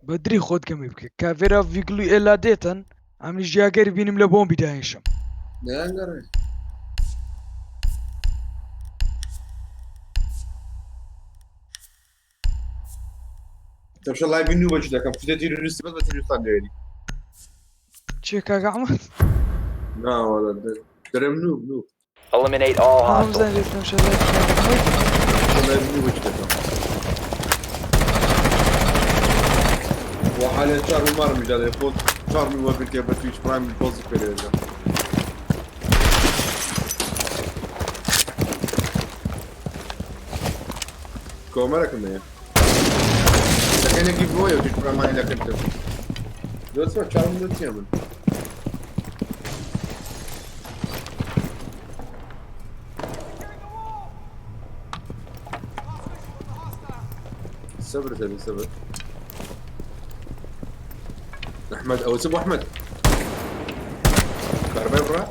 Bedrî xwe dikemê bike. Kavêra vîglû êla dêtin. Em li jiyagerî bînim le bombî dayêşim. Neygerek. Tevşe live nû be çi dekem. Fide terörîstî bes be terörîstan diyarî. Çê kaka Ahmet. Na wala de. Derem noob noob. Eliminate all Tamam hostiles. sen reklam şeyler. Sana bir vakit yapalım. Ve halen çarmı var mı canım? Bot çarmı var bir kere Twitch Prime bir bozuk veriyor hocam. Komara kımı ya. Sen ne gibi o ya Twitch Prime ile kırtım. Yoksa çarmı da tiyamin. Sabır tabii sabır. Ahmet, او سب احمد. Karabay bura.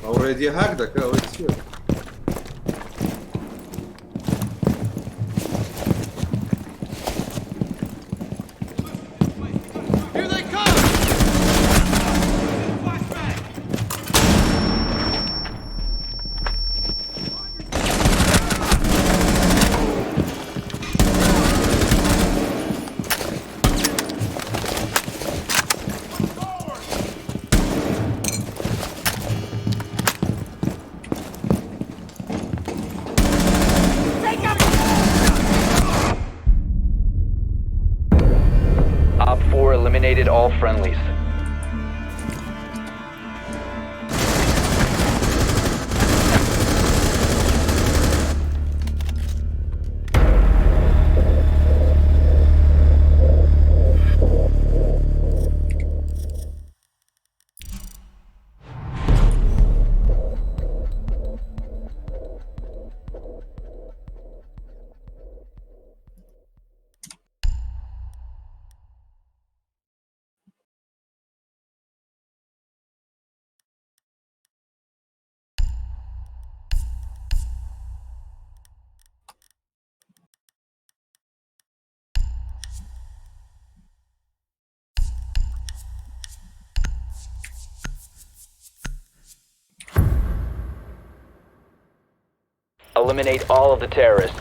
Oraya diye hak da ka o yetiyor. Op four eliminated all friendlies. Eliminate all of the terrorists.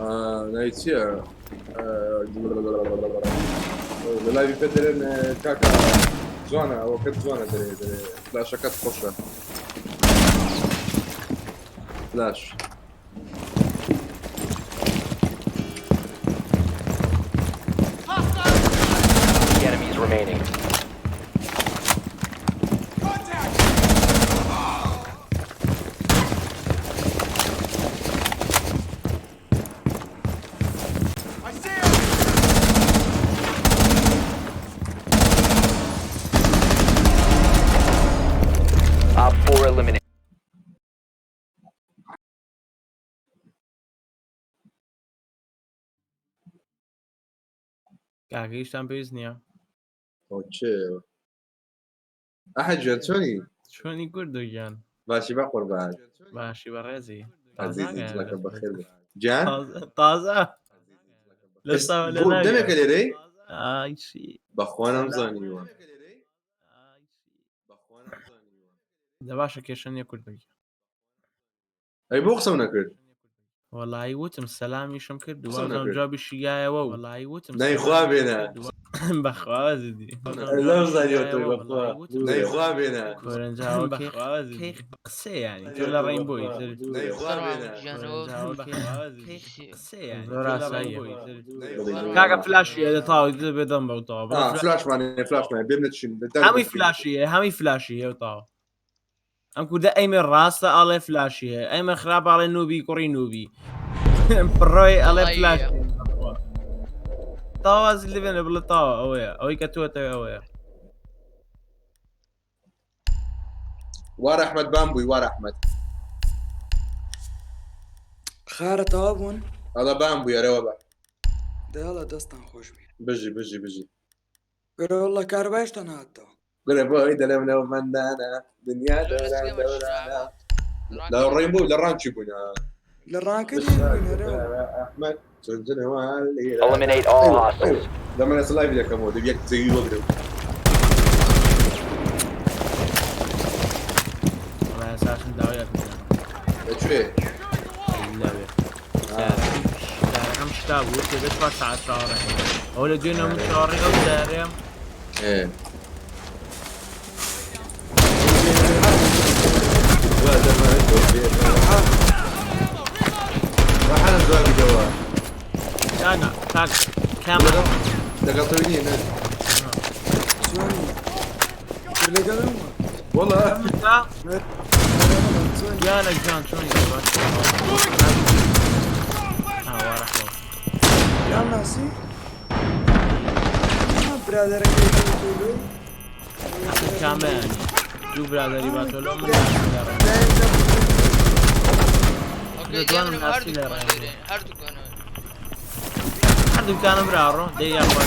Aa, ne içiyor? Ee, Li live pederin e, kaka. Zwana, ew ket zwana derê, derê. Flaşa ket xweş e. Flash. Enemies remaining. Op four eliminated. Kanka, hiç tam pêwîst niye. O çi? Aha, Can, çonî? Şonî Kurdo can. Başî be qurban. Başî be rêzî. Ezîz, izlaka bexêr be. Can? Taze. Taze. Lesta Bu demek lê rey? Ay şey. Bexwanam zanî wan. De başe kêşeniye Kurdo. Ey, bo qisem nekir. Vallahi wutim selam işim kir. Qisem Duwa nekir. Cevabı şiyaye ve. Vallahi wutim. Ney xwa bêne. Bexwa zidi. Elam zanî otur bexwa. Ney xwa bêne. Korenca okey. Bexwa zidi. Key qise yani. Tula rainbow. Ney xwa bêne. Jeno Korenca okey. Pixi. Key qise yani. Ney Tula xwa rainbow. bêne. Kanka flash yedi tabi de bedan bak tabi. Ha, flash mane, flash mane. Benim için. Hemî flash ye, hemî flash ye tabi. Em ku de ey me rasta ale flash ye. Ey me xrab ale nubi, kuri nubi. Proy ale Ay flash ya. ye. Tawa zilli bene bile tawa. Oya. Oy ke tu te oya. War Ahmet Bambuy, war Ahmet. Xare tawa bûn. Ala Bambuy, ara waba. De Allah destan xweş bî. Bijî, bijî, bijî. Gure Allah kar baş te nehatta. Gure boy, delem lew mendana. Dünya Gure dönen siyah dönen. başına. La Rainbow, la Ranchi bûne. Li rankê dî bûne re. Ahmet. Çözüne vali. Eliminate all hostiles. Zaman nasıl live ile kamo, de bir tek zeyir oldu. Ben esasın dawa yapacağım. Eçwe. İlla bir. Serem şta bu, kede çar saat çağırın. Öyle diyor ne mutlu arıyor, serem. Ee. Var, var, var. Var, hala zor bir de var. Yani, tak, kamera. Dakika söyleyeyim, evet. Sony. Kurlê gelo me. Valla. Ya, Sony. yani can, can, can. Ha, var. Ya nasıl? Ha, birader, keyfim kuyruğu. Kamera yani. Du birader ibatolo mu? Okey, Rıdwan'ın gelirim her nasıl dükkan yarar? Her dükkanı. Her dükkanı bira ro, de yapar.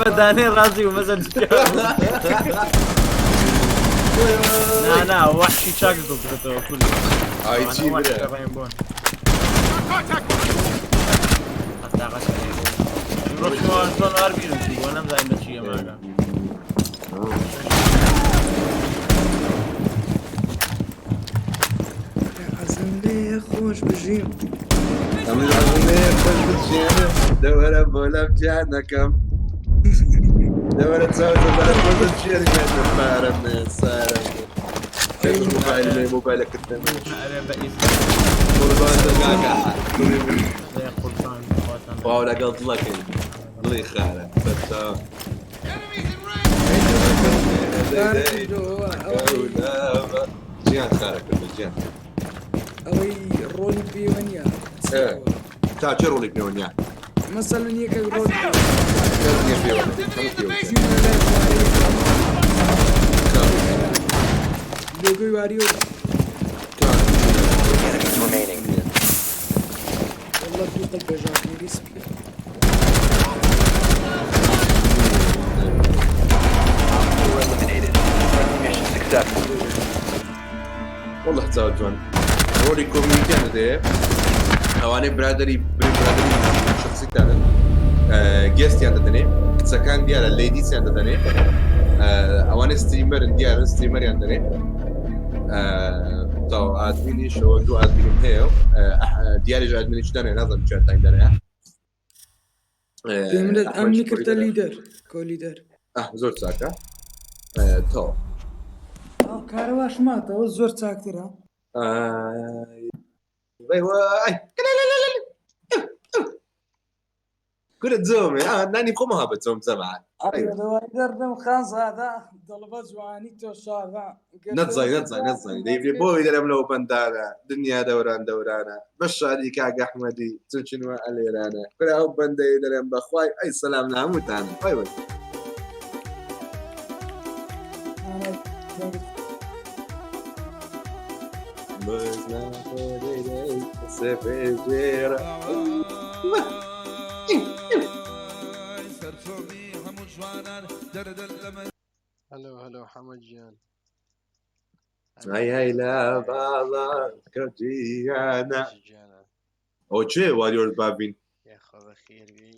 Bedane razı mı mesela dükkan. Na na, vahşi çak doktor da okul. Ay, çi bira. Hatta kaç. Rosmo son var bir şey, bana da aynı şey ama. Ez ê xweş bijîm. Em lazim ne yapalım yani. De were böyle bir cehennekem. De were çağırdı, ben böyle bir şey yapmadım. Sarım ne, sarım ne. Mobilime, mobilime kırdım. Araba is. Kurban da gaga. Kurban. Paula geldiler ki. Dili xare. Tamam. Cihan xare kırdı, Cihan. Ew ê rolî pêweniya. Evet. Ta çi rolî pêweniya? Mesela yekek rolî. Çi rolî pêweniya? Çi rolî pêweniya? Logoyu veriyor. Remaining. Valla tu qil bejartî risk. Mission successful. Wallah, çawa ciwan. Rolê komînîtiyan dide. Ewanê biraderî, birê biraderî şexsî tane. E, guestiyan didinê. Qisekaran diyar e, ladiesiyan didinê. E, ewanê streamerin diyar e, streameriyan didinê. E, taw adminî, şewa du adminî heye. E, eh, diyarê ji adminî çi dane, nazam çi time dane. E, Demir Ahmet em ji nikirte Koreya. Lider. Ko Lider. Ah, zor çak e. E, to. Ew kare wa şima te, o zor çaktir e. Ay. Vay vay. Kure zom e. Ah, nanî xwe muhabbet zom zaman. Ay, vay. Derdim Xanzade, dilba ciwanî to şada. Nezay, nezay, nezay. Deyvê boy derem lo bendara. Dinya dewran dewrana. Beşarî Kak Ehmedî, tu çin we elêrane. Kura ew bendeyê derem be xway, ey selam li hemû tane. Bay bay. Bêjna xwe dey dey, sepê jêra. Hello, hello, Hemo Cihan. Hey, hey, la, bala, kaciyana. Ciyana. O çi? Warriors bavîn. Ya xwe bi xêr bî.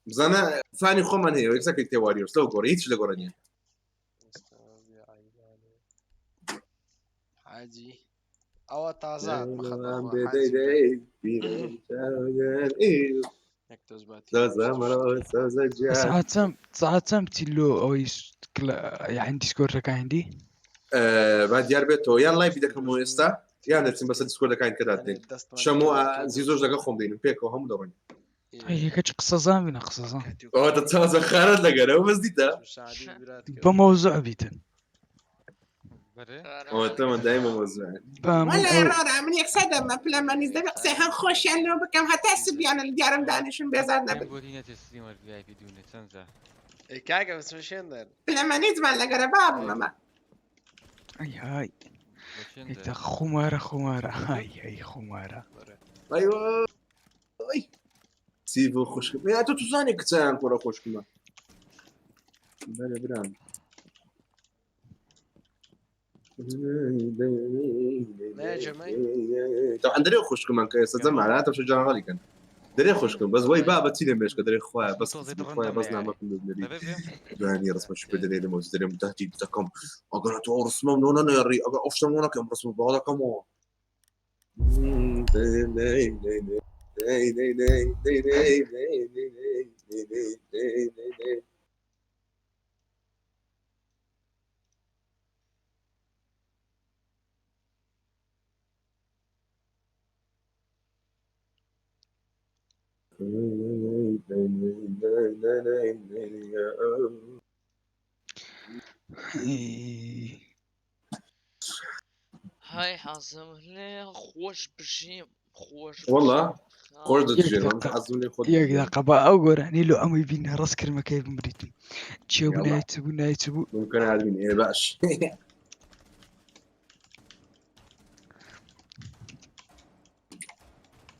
Bizane, fanî xwe man heye, yeksekî tê Warriors, lo gore, hiç li gore niye. Hacî. Awa taze hat, Wan bê dey dey, bî çagen, ê. Nek toz batî. Saza mara, saza ciya. Saet çem, saet çem tî lo o îş kla-, yani Discord reka hindî? Ee, ben Diyarbekir, yan live bir dakika mı esta? Yan etsin, basa Discord reka hindî kadar değil. Şemo, a, zîzor daka xom değilim. Pek o, hemû da oyun. Ay, yeke çi qisezan bîne, qisezan. O da taze xaret legere, o vez dîta. Bi mewzu bîtin. Berê. O, tamam, daima mewzu. Bam, Wele ew- rara, min yek sede me, pile me nîzde be qisey her xweş yan lo bikem, heta sibiyane li diyarim danişim, bêzar nebin. Em gorîne teslim var V I P dûne, çend za. E, kaka, biz mi şên der? Pile me nîz me legere babim ama. Ay, ay. Geçen de. Êta xumara, xumara. Ay, ay, xumara. Ay, ay. Sîvo xweşkim. Ya, tu, tu zanî kiçeyan kora xweşkim e. Bele, biram. Ne, Cemay? Tamam, derê xweşkim e, kaya, sezem, hala tam şu canavar iken. Derê xweşkim, bes vay baba tîne meşka, derê xwe, bes xwe, bes nama kum derê. Güvenli yarışma şüphe deneyelim, o derê müteahhit takım. Agara tu orosmam, no, no, no, ri, agara ofşam, no, no, kem orosmam, bağla kam o. Hay hazim lê xweş bijî, xweş Wala, bijî. Xweş Yek dijî, deqa, hazim lê xwe yek dijî. Deqa, ba ew gore, nîlo em wî bîne, rast kirime keyfim bidîtim. Çi bû, Yallah. Ne çi bû, ne çi bû? Mumkin her gün, ê baş.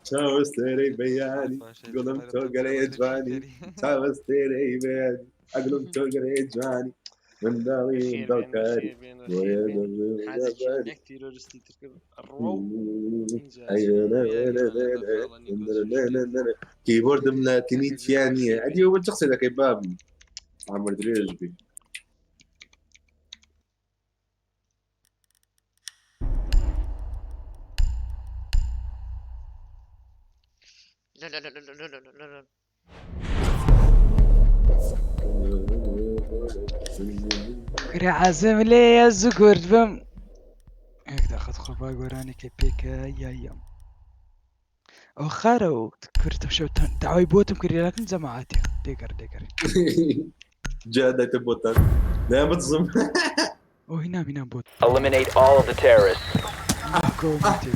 Çawa serê beyanî, gulum to gerê ciwanî. Çawa serê beyanî, a gulum to gerê ciwanî. Min dawî, min daw karî. Hezekî nek terorîstî Tirk. Ro. Keyboardim latinî çiya niye. Hadi o çiq sedekê babî. Amir dirêj bî. Kure azim lê ez gurt bim. Ek daxat xwe ba goranê ke pêke yayam. O xare o kurt şew tan dawî botum kiriye lakin cemaatê. Dêger, dêger. Cehda te botan. Ne yapacağım? O hîna hîna bot. Eliminate all of the terrorists. Go, Matthew.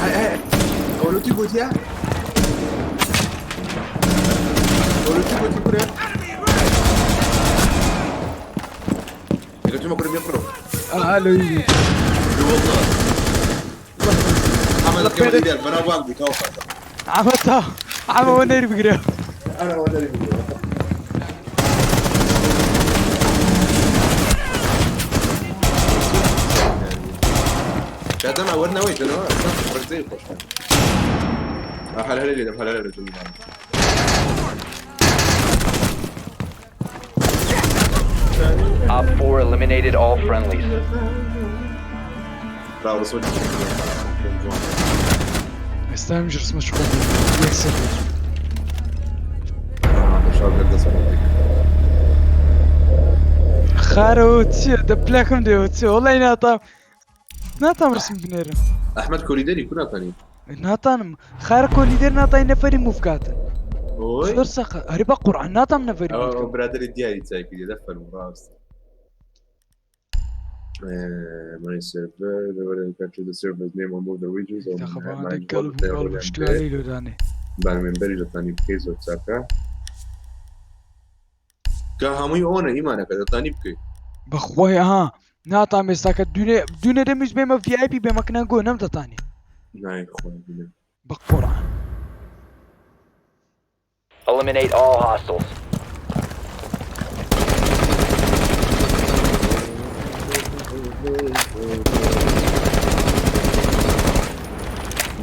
Hey, hey. Ewlo tu gotiya? Ewlo tu gotî kure? Ewlo tu ma kure mi kuro? Alo, iyi. Eyvallah. Ama da kemeri der, bana bak bir kafa. Ama ta, ama o nereye gidiyor? Ana o nereye gidiyor? Dema werine wê canavar, sen rêzê xweş. Ha, hele hele dedim, hele hele dedim. Op four eliminated all friendlies. Bravo, resmen. Estem ji resme çok oldu. Yek sıfır. Şarkı da sana. Xaro çi? De plakim de çi? Olay ne atam? Ne atam resim binerim? Ahmet Kolîderî ku natanî? E, natanim. Xar Kolîder natanî neferî mufkat. Oy. Zor saka. Herî bak Kur'an natam neferî Ew mufkat. biraderê diyarî çayekî diye deferim rast. Eee, my server, the way they capture the server's name on both the regions, on Daxaba my de board, kalıp they kalıp are ştuali lo dane. Ben memberi zaten bir kez WhatsApp'a. Ka hemû one îmane ka zaten bir kez. Bexway aha. Natam êsta ke dûne dûne de mîz bême V I P bême kine go nem datanî. Nayê xwe bile. Bak Kur'an. Eliminate all hostiles.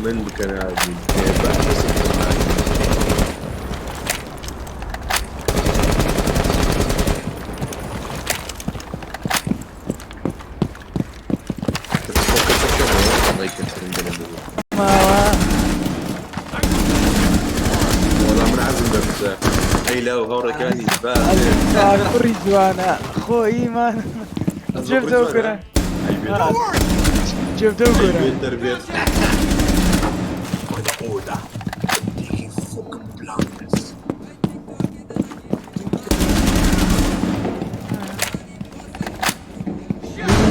Min bikene azî. Valla min ezm be bize. Ey la, hawrekanî, be. Kurî ciwana. Xo îman. Cevde okura. Cevde okura. Terbiyet, terbiyet.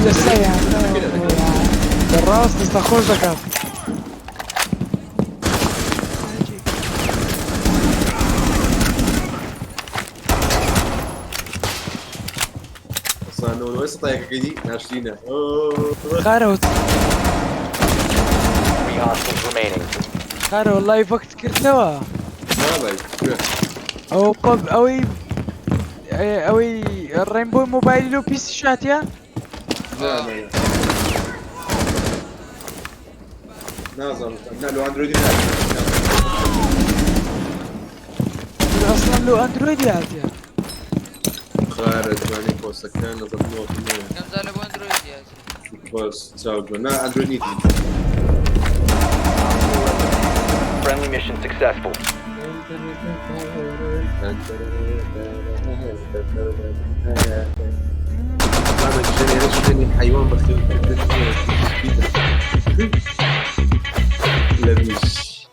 Dese ya. Rast, desta xweş dekat. Sano, wê sitayeke kidî, naştîne. Xarot. Three hostiles remaining. Xaro, live waqt kirtewa. Nalay, gö. Ew pub, ew ey, e, ew ey Rainbow Mobile lo pîs şatiya. Ne, ne, ne. Nazanim, ne, lo Android'i ne? Aslan lo Android ya hatiya. Xar, etmani, kosakan, nazar, ne oldu, ne? Gamza li bo Android ya. Bas, çaw, ne, Android nîdî. Friendly mission successful. Lan, şöyle, şöyle hayvan bakıyor. Lemiş.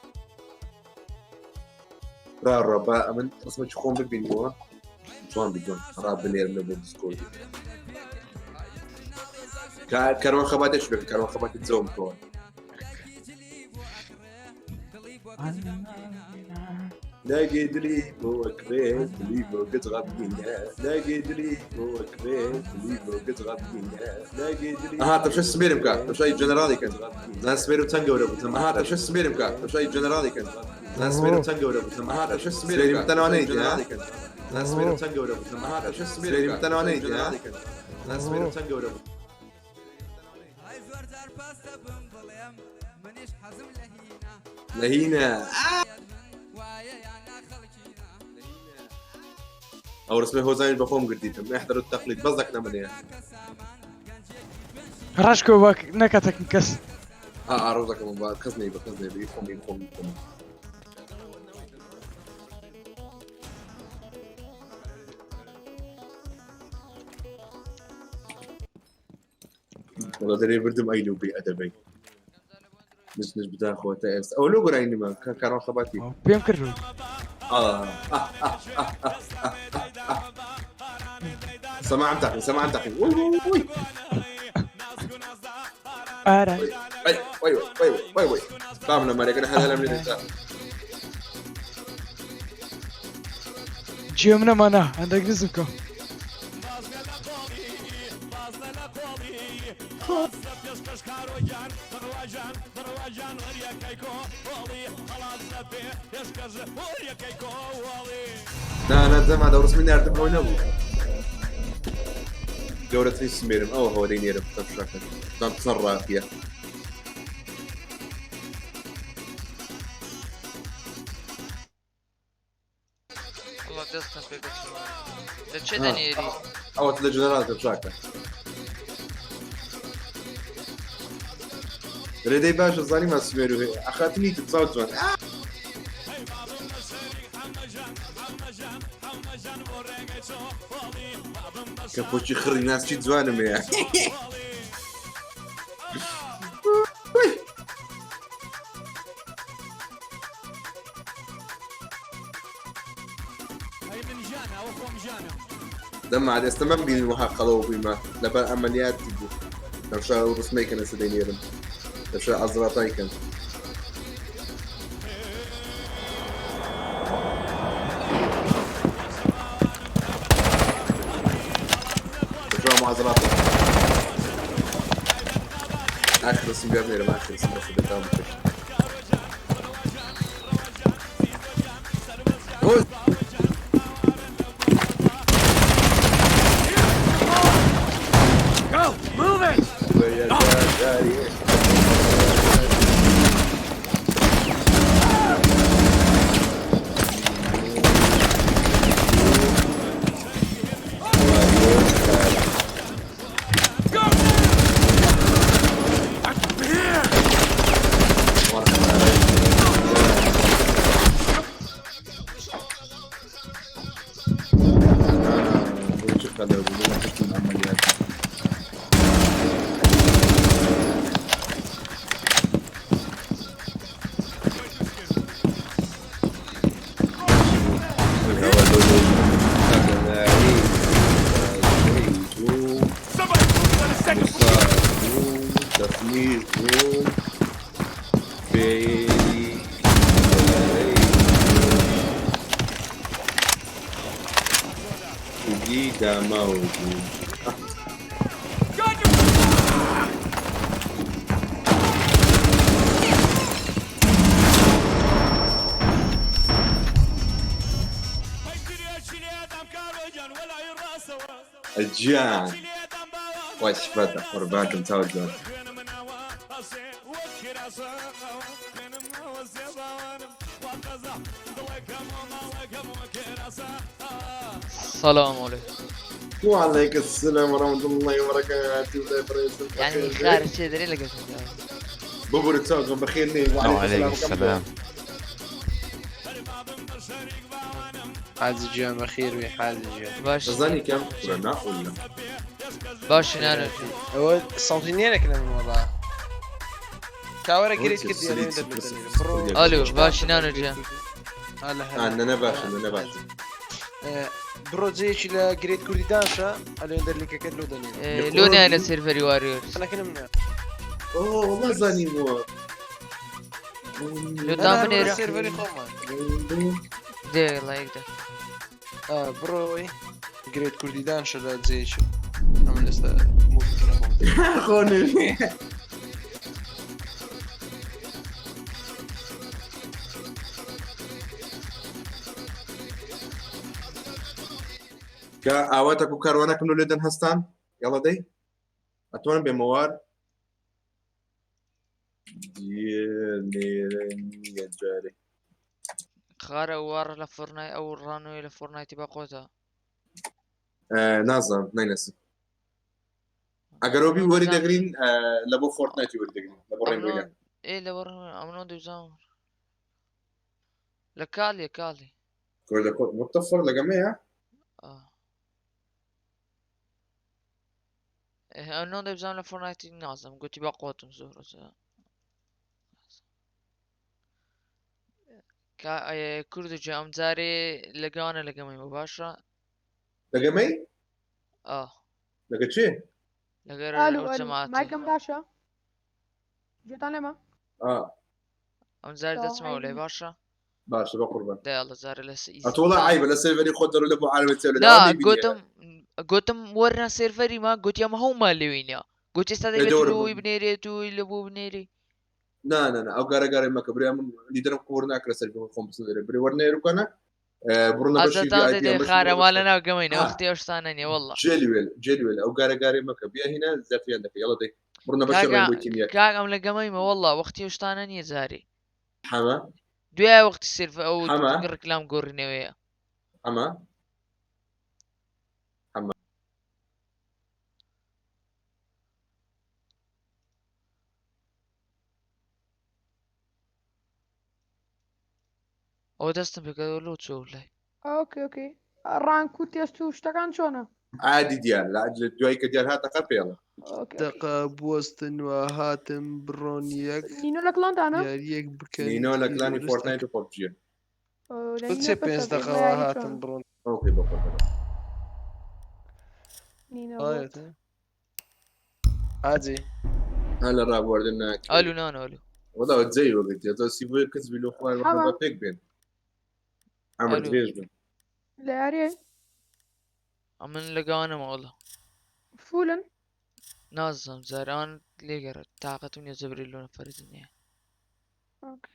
Ra, ra, ba, aman, nasıl çok komik bilmiyor. Şu an bilmiyorum. Ra, binerim de bu Discord. Ka-, karvan xebatê şûre, karvan xebatê dizewm ko. Lagê dilî bo wek bê, dilî bo git xebgîne. Lagê dilî bo wek bê, dilî bo git xebgîne. Lagê dilî. Aha, tevşe smêrim ka, tevşe generalê kin. Zan smêrim çend gewre bû, aha, tevşe smêrim ka, tevşe generalê kin. Zan smêrim çend gewre bû, aha, tevşe smêrim ka. Smêrim te nane yedi, ha? Zan smêrim çend gewre bû, aha, tevşe smêrim ka. Smêrim te nane yedi, ha? Zan smêrim çend gewre bû. Lehîne. Ew resmê hozanî bi xwe girtîtim. Ehdero teqlîd. Bezek ne min e. Raşko bak, ne katek kes. Ha, ha, rozek min ba. Kes neybe, kes neybe. Yî xwe, yî xwe, yî xwe. Wala derê birdim, ey lo bêedebey. Nij nij bida xwe te est. Ew lo gurayî nîme, ka-, karan xebatî. Pêm kir. Ah, ah, ah, ah, ah, ah, ah. Sema em taqî, sema em taqî. Uy, uy, uy. Ara. Ay, vay, vay, vay, vay, vay, vay. Tamam, lan, malekene helal emri de. Ciyê min e mana, endek nizim ka. Na, na, dema da resmi nerede oyna bu. Gavretini smerim, ama hava değnerim, tabii şaka. Tam sarrafiye. Li çi denêrî? Ew tu li general te çak e. Rêdey baş zanî me Sumêrû hê. Axatinî tu çaw ciwan. Kepoçî xirî nas çi ciwanim ya. Dema ez temam bînin wiha qelew bûyme. Leber emeliyatî bû. Tevşa û rismeyken ez dênêrim. Tevşa azratayken. Tevşa muazirat. Ax risim görmeyelim, ax risim nasıl bir tamam. Go! Move it! Can. Xweş be te, qurban kim, çaw can. Selam aleykum. Ve aleykum selam ve rahmetullahi ve berekatuhu. Yani xêr çê derê li gel. Bibûre çaw can, bi xêr nê. Ve aleykum selam. Hacı Cihan, bexêr wî, Hacı Cihan. Baş. Zanî kem kura na ola. Baş inan. Ew santiniyerek ne min wala. Tawere girêt kir diye ne. Alo, baş inan hocam. Hala hala. Ha, ne ne baş, ne ne baş. Ee, bro cê çi le girêt Kurdî dansa, alo der lîkeket lo danî. Ee, lo ne ne serveri varıyor. Sana kinim ne? Oo, Allah zanî bu. Lo tam ne serveri koma. De, like de. Aa, bro, girêt Kurdî dan şe da cê çi. Ama lista mutlu. Xone. Ka aweta ku karwana kim lo lêden hestan? Yala dey. Etwan bê mewar. Diye nêreniye carê. Xare û war li Fortnite, ew ranoyê li Fortniteî ba qota. Ee, nazan, neynesin. Eger o bî werî degirîn, ee, li bo Fortniteî werî degirîn. Li bo Rainbow. Ê, li bo Rainbow, em no dibizan. Li kalê, kalê. Kol li kol, mutefir li geme ya? Ah. Eh, ew non de bizan li Fortnite'î nazim. Gotî ba qotim zor. Ka, eh, Kurdice em carê legane legemeyim, baş e? Legemey? Ah. Lege çi? Lege. Alo, alo. Cemaatî. Maykem baş e? Cêtan lema? Ah. Em zerre de çima wele baş e? Baş e, be qurban. De Allah zerre lese. At wala ayb, lese veri xwe dero le bu arabete öyle. La, gotim, gotim werna serverî ma, gotiya ma hewma lewînya. Gotiya sadece tu wî binêrê, tu wî li bu binêrê. Na, na, na, ew gare gare meke. Birê min lîderim qûr nakire ser xwe xom bisin dere. Birê werne erukana. Ee, buruna başı bir idea. Xare mala nav gemeyne, wextî ew ştane niye, wallah. Celwel, celwel. Ew gare gare meke. Biya hine zerfiyan deke. Yala de. Buruna başı Rainbow Team ya. Kak, em le gemeyme, wallah. Wextî ew ştane niye zarî. Hema. Duya wextî sirf ew reklam gorîne wê ya. Hema. ئەوە دەستم پێکە لۆ چۆ لای. ئۆکێ ئۆکێ. ڕانک و تێست و شتەکان چۆنە؟ عادی دیار لە دوای کە دیار هاتە قەر پێڵە. ئۆکێ دەقە بوەستن و هاتن بڕۆن یەک نینۆ لە کڵاندانە؟ یاریەک بکەن نینۆ لە کلانی فۆرتنایت و پۆبجیە. چێ پێنج دەقەوە هاتن بڕۆن ئەوکەی بە خۆتەوە. نینۆ ئاەتە حاجی هە لە ڕابواردن ناکە ئالو نانۆلو وەدا جێی وەگەت یا تۆ سیبووی کەس بیلو خوار هەڵا. وەکە پێک بێن ئەمر ئەلو. درێژ بن لە یاریە ئەمن لەگەوانم وەڵە فولن نازم زاران لێگەر تااقەتم نیە زەبری لۆ نەفەر دنیا ئۆکێ.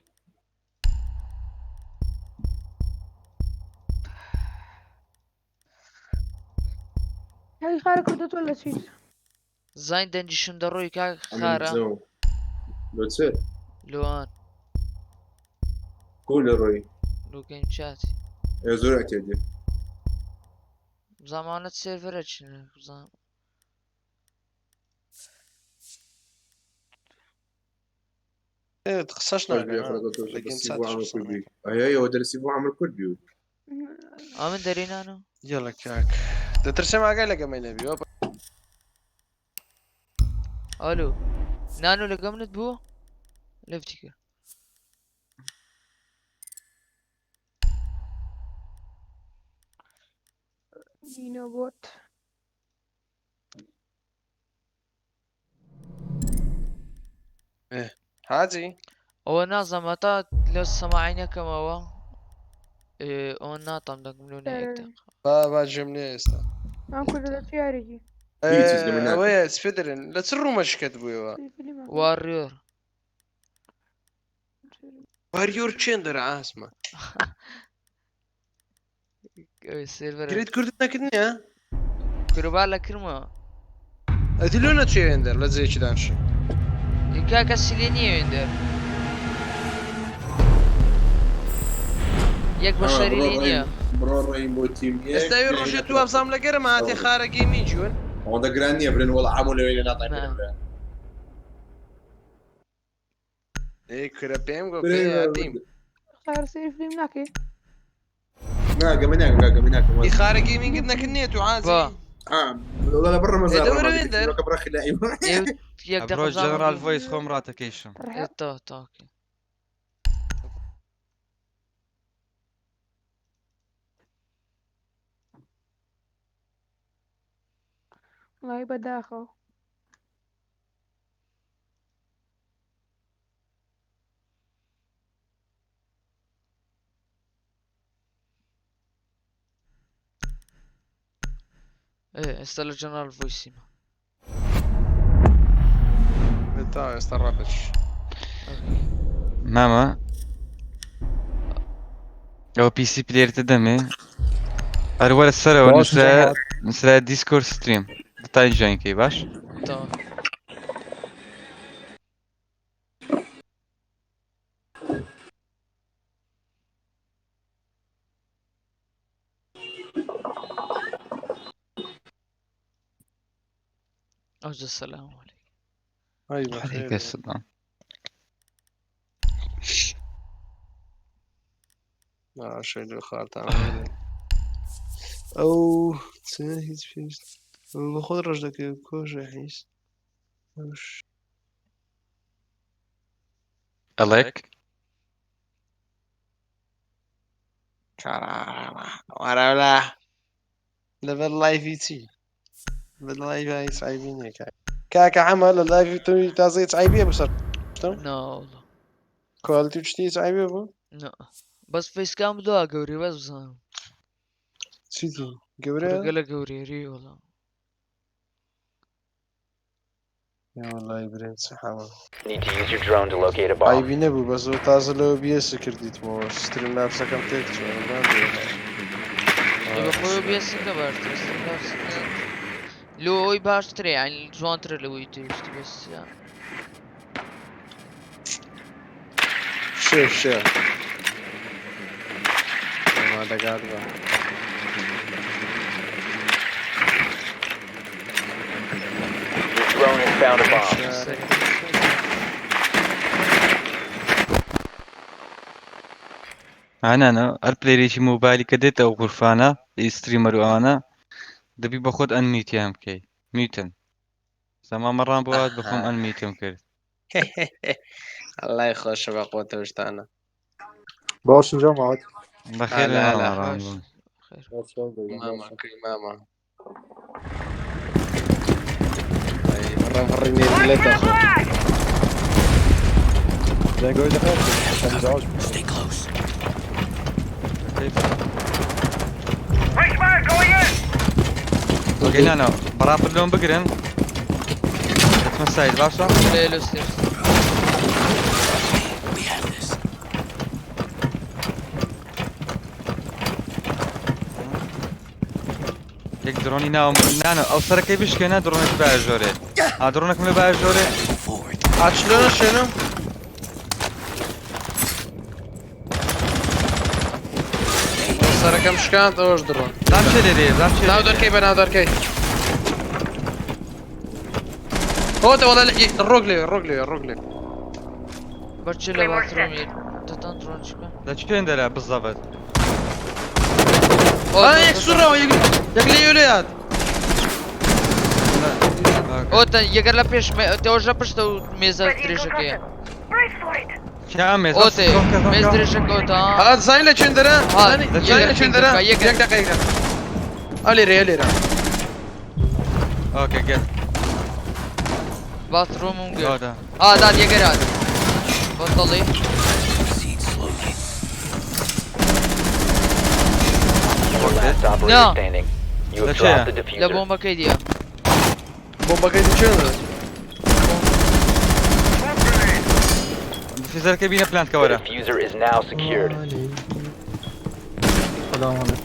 هەی خارە کردو تۆ لە چیت؟ زین دەنجیشم دەڕۆی کاک ئەمن خارە جەو. لۆچێ لوان کو لە ڕۆی لوگەیم چاتی ئێ زۆر ئەتێ دێ زمانت سێرڤەرە چینە بزان قسەش ئەیە ئەوە دەرسی بۆ عمل کورد بی ئەیە ئەوە دەرسی بۆ عمل کورد بی ئامن دەرینانە یەڵە کاک دەترسێ ماگای لەگەمەی نەبی ئالو نانۆ لەگەمنت بوو لەفتیکە نینۆ بۆت حاجی ئەوە نازەمەتا لە سەماعی نەکەمەوە ئەوە ناتام دەنگم لۆ نەیەکدەم با با جملێ ئێستا ئەم کوردە دەچ یاریکی هیچ هیچ لەمە ناکەم. ئەوەیە سپێدرن لە چ ڕوومە شکەت بووەوە واریۆر واریۆر چێن دەرە ئاسمە سێرڤەر گرێت کردنەکرد نیە کوربا لە کرمە ئەدی لۆ نەچێن دەر لە جێکی دانشی کاکە سیلێ نیە وێندەر یەک بەشەری لێ نییە بڕۆ ڕێین بۆ تیم ئێستا وێ ڕۆژێ تو ئەفزام لەگەرم هاتێ خارە گەیمی جوون ئەوەندە گران نییە برێن وەڵ عمو لەوێنە ناتان ئەی کورە پێم گۆ خار سێری فلیم ناکەی ناگەمە ناگەمە ناگەمە ئی خارە گەیمینگت نەکرد نێت و ئازی با لە بڕ مەزار ئێ، دەوەرە وێندەر. بڕخی لای ئێ یەک دەقە ئەبرۆ بزانم. جەنەرال ڤۆیس خۆم ڕاتەکەیشم ئێ تا تاکە وڵی بەداخەوە ئێ ئێستا لە جەنەرال ڤۆیسیمە تا ئێستا ڕەبش مامە ئەو پیسی پلێرتە دەمێ هەروەرە سەرەوە باش، نووسرا جەناب. نووسرا دیسکۆر ستریم بتای جوینکەی باش تا ئەوجە سەلام علیکم ئەی علیکە سلام ناشەی لە خاتان ئەو چ هیچ پێویست بە خۆت ڕژ دەکەی کۆژە حیز ئەڵێک وەرەلا لەبەر لایڤی چی لەبەر لایڤ هیچ عیبی نیە کاکە حەمە لە لایڤی تۆی تازە هیچ عیبیە بسەر ناوڵە کوالیتی و شتی هیچ عیبێ بوو بەس فیسکام دو گەوری بەس بزانم چیتی گەورە گەلە گەورێری وڵام یاوەڵای برێن چ حەوە Need to use your drone to locate a bomb. ئایبی نەبوو بەس تازە لەوە بیەسە کردیتمەوە ستریم نافسەکەم تێک چوە بەخۆی بێسەکە باشتر لۆ ئەوی باشترە یان جوانترە لەوەی توشتی بەس شێ شێ ئەمادەگات بە Your drone has found a bomb. Aynen, her playerê jî mobilî ke dête ew xurfana, ê streamer û ana, dibî bi xwe unmute em bikey. Mute in. Sema me ran bihat bi xwe unmute kir. Allahê xweş be qo tiştana. Baş in cemaat. Bexêr Hala, me hala. ran bû. Hoş geldin. Mama, kıymama. Ay, vırra vırrı ne millet akı. Cengo'yu da kaçtı. Sen de hoş. Stay close. Okey, na, na. Bera pilon bigirin. Gitme side, başla. Leylo stairs. We have this. Yek dronî na, na, na. Ew serekê bişkene, dronek be jorê. Ha, dronek me be jorê. Forward. Açılıyor şunu. Sarı kamışkan, doğru drone. Zam şey dedi, zam şey Now dedi. derkey ben, now derkey. هو ده والله روجلي روجلي روجلي. Barçela bathroom yer. Datan drone çıkma. Da çi köyünde la, bizavet. Ay, sura o, yek, yek lê öyle yat. O te yeger la pêş me, te oja pişt û mêza dirêjekê ye. Kame, O te mêz dirêjek o te ha. Ha, zayla çendere. Ha, Zayla çendere. yek Yek dakika. Alire, alire. Okey, gel. Bathroom û gel. Yo da. Ha, da yeger hadi. Batalım. Proceed slowly. Four last operator No. Standing. You have That's it. Dropped the La diffuser. bomba key diye. Bomba kaydı içiyor mu? Diffuser ke bîne plant ke were. Diffuser is now secured. Selamun aleyküm.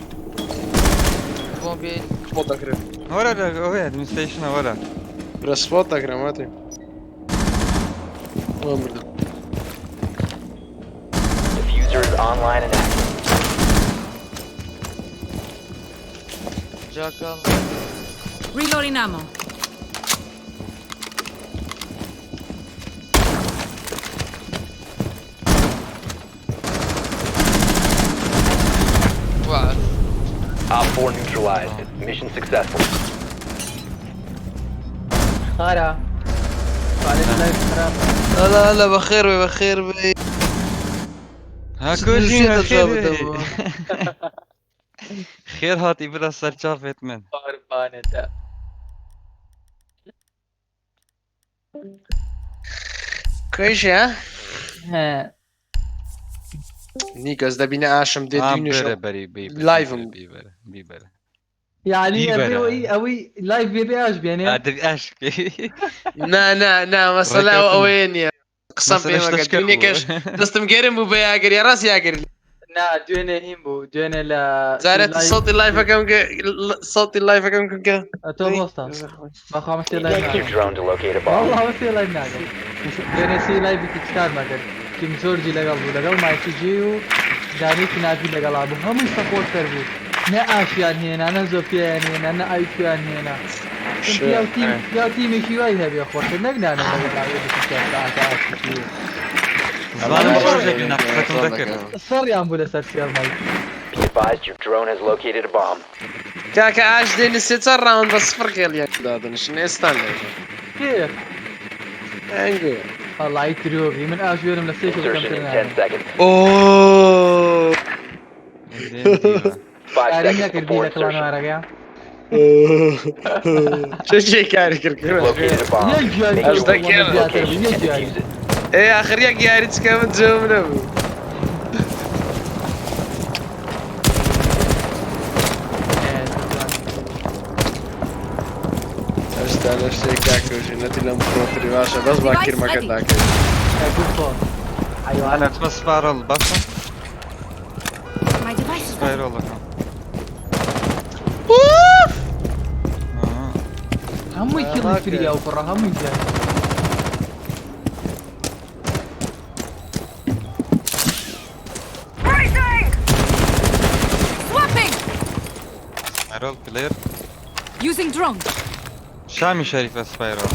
Bomba. Spot akre. Were de, o administration were. Biraz spot akre, mate. Ömürdüm. Diffuser is online and active. Jackal. Reloading ammo. Wow. Op four neutralized. Mission successful. Hara. Tuvalet live xirab. Hala hala, bexêr be, bexêr be. Ha, Siz kujî, nişê ha, de xêr çavê de be. bu. Xêr hatî, bila ser çavêt min. Barbanê te. Kujî ha? He. Nîk ez debîne aşim dê Ha, dûnî şo. bere, berî, bî, bî, Live bî, im. bî, bere, bî, bere. Yani Bî ev bere. ê, ew ê live bê bê aş biyane. Ha, dik aşk. Na, na, na, mesela Rekatım. o ê niye. Qisam Mesela pê işte meke. şikar Dûnî bu. Keş. Destim gerim bu be agir ya, rast ya agir. Na, dûnê hîn bû. Dûnê la. Zaret sawtî live akam ke, sawtî live akam ke. Eto bosta. Bak, ama şey live Use your nakim. Drone to locate a bomb. Vallahi şey live nakim. Dûnê sî live ki çıkar nakim. Kim zor cî legal bû, legal ma iki cî û danî ki nazi legal abi. Hemû support ser bû. Ne aşiyan hêna, ne Zofiyayên hêna, ne I Q'yan hêna. Çünkü ya team, ya team iki vay hebe xorte. Ne bilane legal abi bu kişi yaptı, ata aşiyan. Zalim bir şey bir nakit takım da kırdı. Israr yan bu leser siyal mal. Be advised your drone has located a bomb. Kaka aş deni seta round ve sıfır gel ya. Dadın işin estan da. Kêr. Engu. Vallahi trio. Min aş verim le sê Insertion in ten seconds. Oo. Five Erê seconds nekir before bîle klan insertion. Aragaya. Çeçe kari kir kir. Located a bomb. Yek cüyayî Make sure Aşda you kêr. mark the location and defuse it. E, axir yek yarî çike min cewab ne bu. Aşda aşda kaka şu ne tilam pro trivaşa bas bakir makat dakir. Good call. Aywa. Ana, tma spiral, basta. My device is Spiral bakalım. Aha. Hemû iki listri ya, para hemû iki. Bracing! Swapping! Spiral clear. Using drone. Şami Şerife spiral.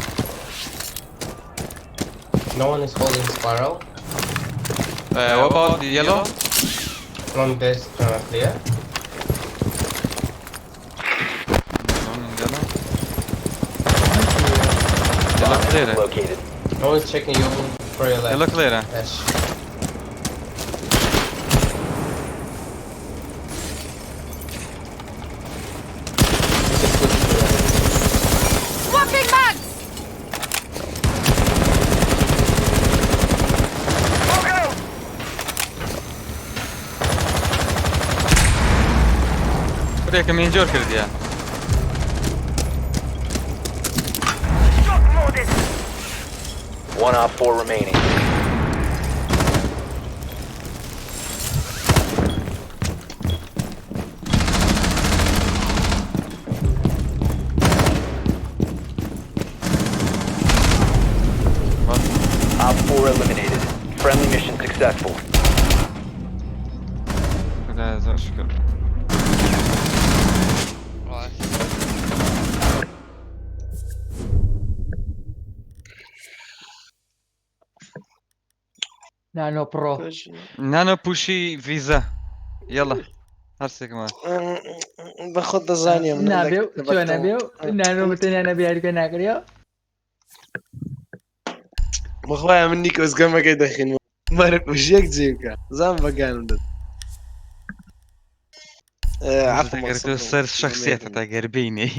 No one is holding spiral. Uh, what about the yellow? One base, uh, clear. One in yellow. Yellow clear. Located. Always checking you for your left. Yellow clear, ha. Yes. Swapping mags! Kurê ke min cor kir diya. One op four remaining. Op four eliminated. Friendly mission successful. Xwedayê zor şikir. Vay. Nano Pro. Nano puşî vîza. Yalla. Her sêk ma. Bi xwe dizanî min. Nabe, tu nabe, nano min te nano biyarî pê nakiriya. Bi xwe ya min nîk ozgemekê dexîn. Mare puşiyek cêbka. Zan vegan de. Ee, Eger tu ser şexsiyet heta ger beynê.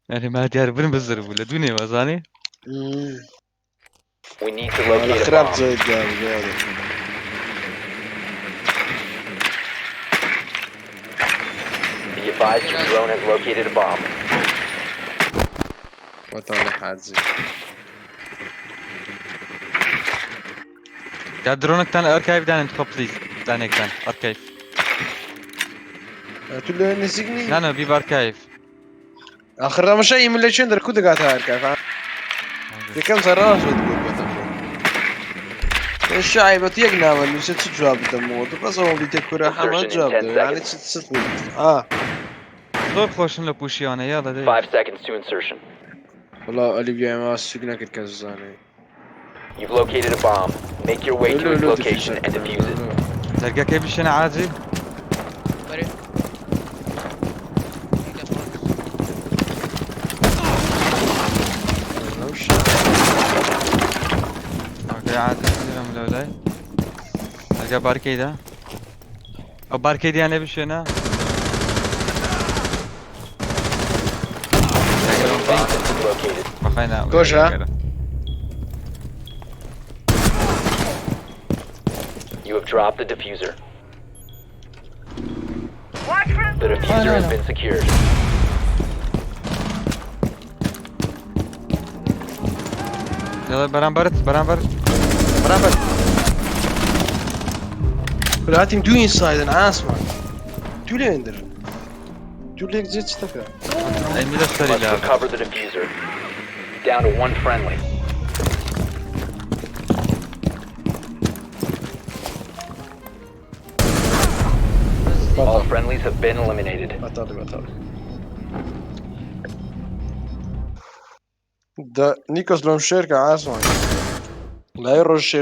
Yani ma diyar bin bizir bû le dûnê me zanî. Hmm. We need to locate a bomb. Xirab zayıf geldi yani. Be advised, your drone has located a bomb. Vatanı hazi. Ya dronek ten archive danin xwe please. Danek ten archive. Ya tu le nesik ni? Nano, bî archive. Axir remişa îmile çêndir ku digate archive ha? Yekem zerra zor digot bete. Şaîbe tu yek name nûse çi cevap bide mi? Tu bes o bîte kure hema cevap de. Yani çi çi. Ha. Zor xweşin le puşiyane ya da değil. Five seconds to insertion. Valla Olivia ma sük nekir kes zane. You've located a bomb. Make your way to its location and defuse it. Dergekê bişêne acil. Where? Dergekê acil, em lewlay. Dergekê barkeyda. O barkeyda ne bişêne? Baxayna. Goja. You have dropped the diffuser. The diffuser has been secured. Yala beraber et, beraber. Beraber. Bırakın, do inside and ass man. Do le indir. Do le exit staka. Emile sarı. Must recover the diffuser. Down to one friendly. All friendlies have been eliminated. Atardık, atardık. Da Nikos lom şêr ke asman. Lay roj şêr.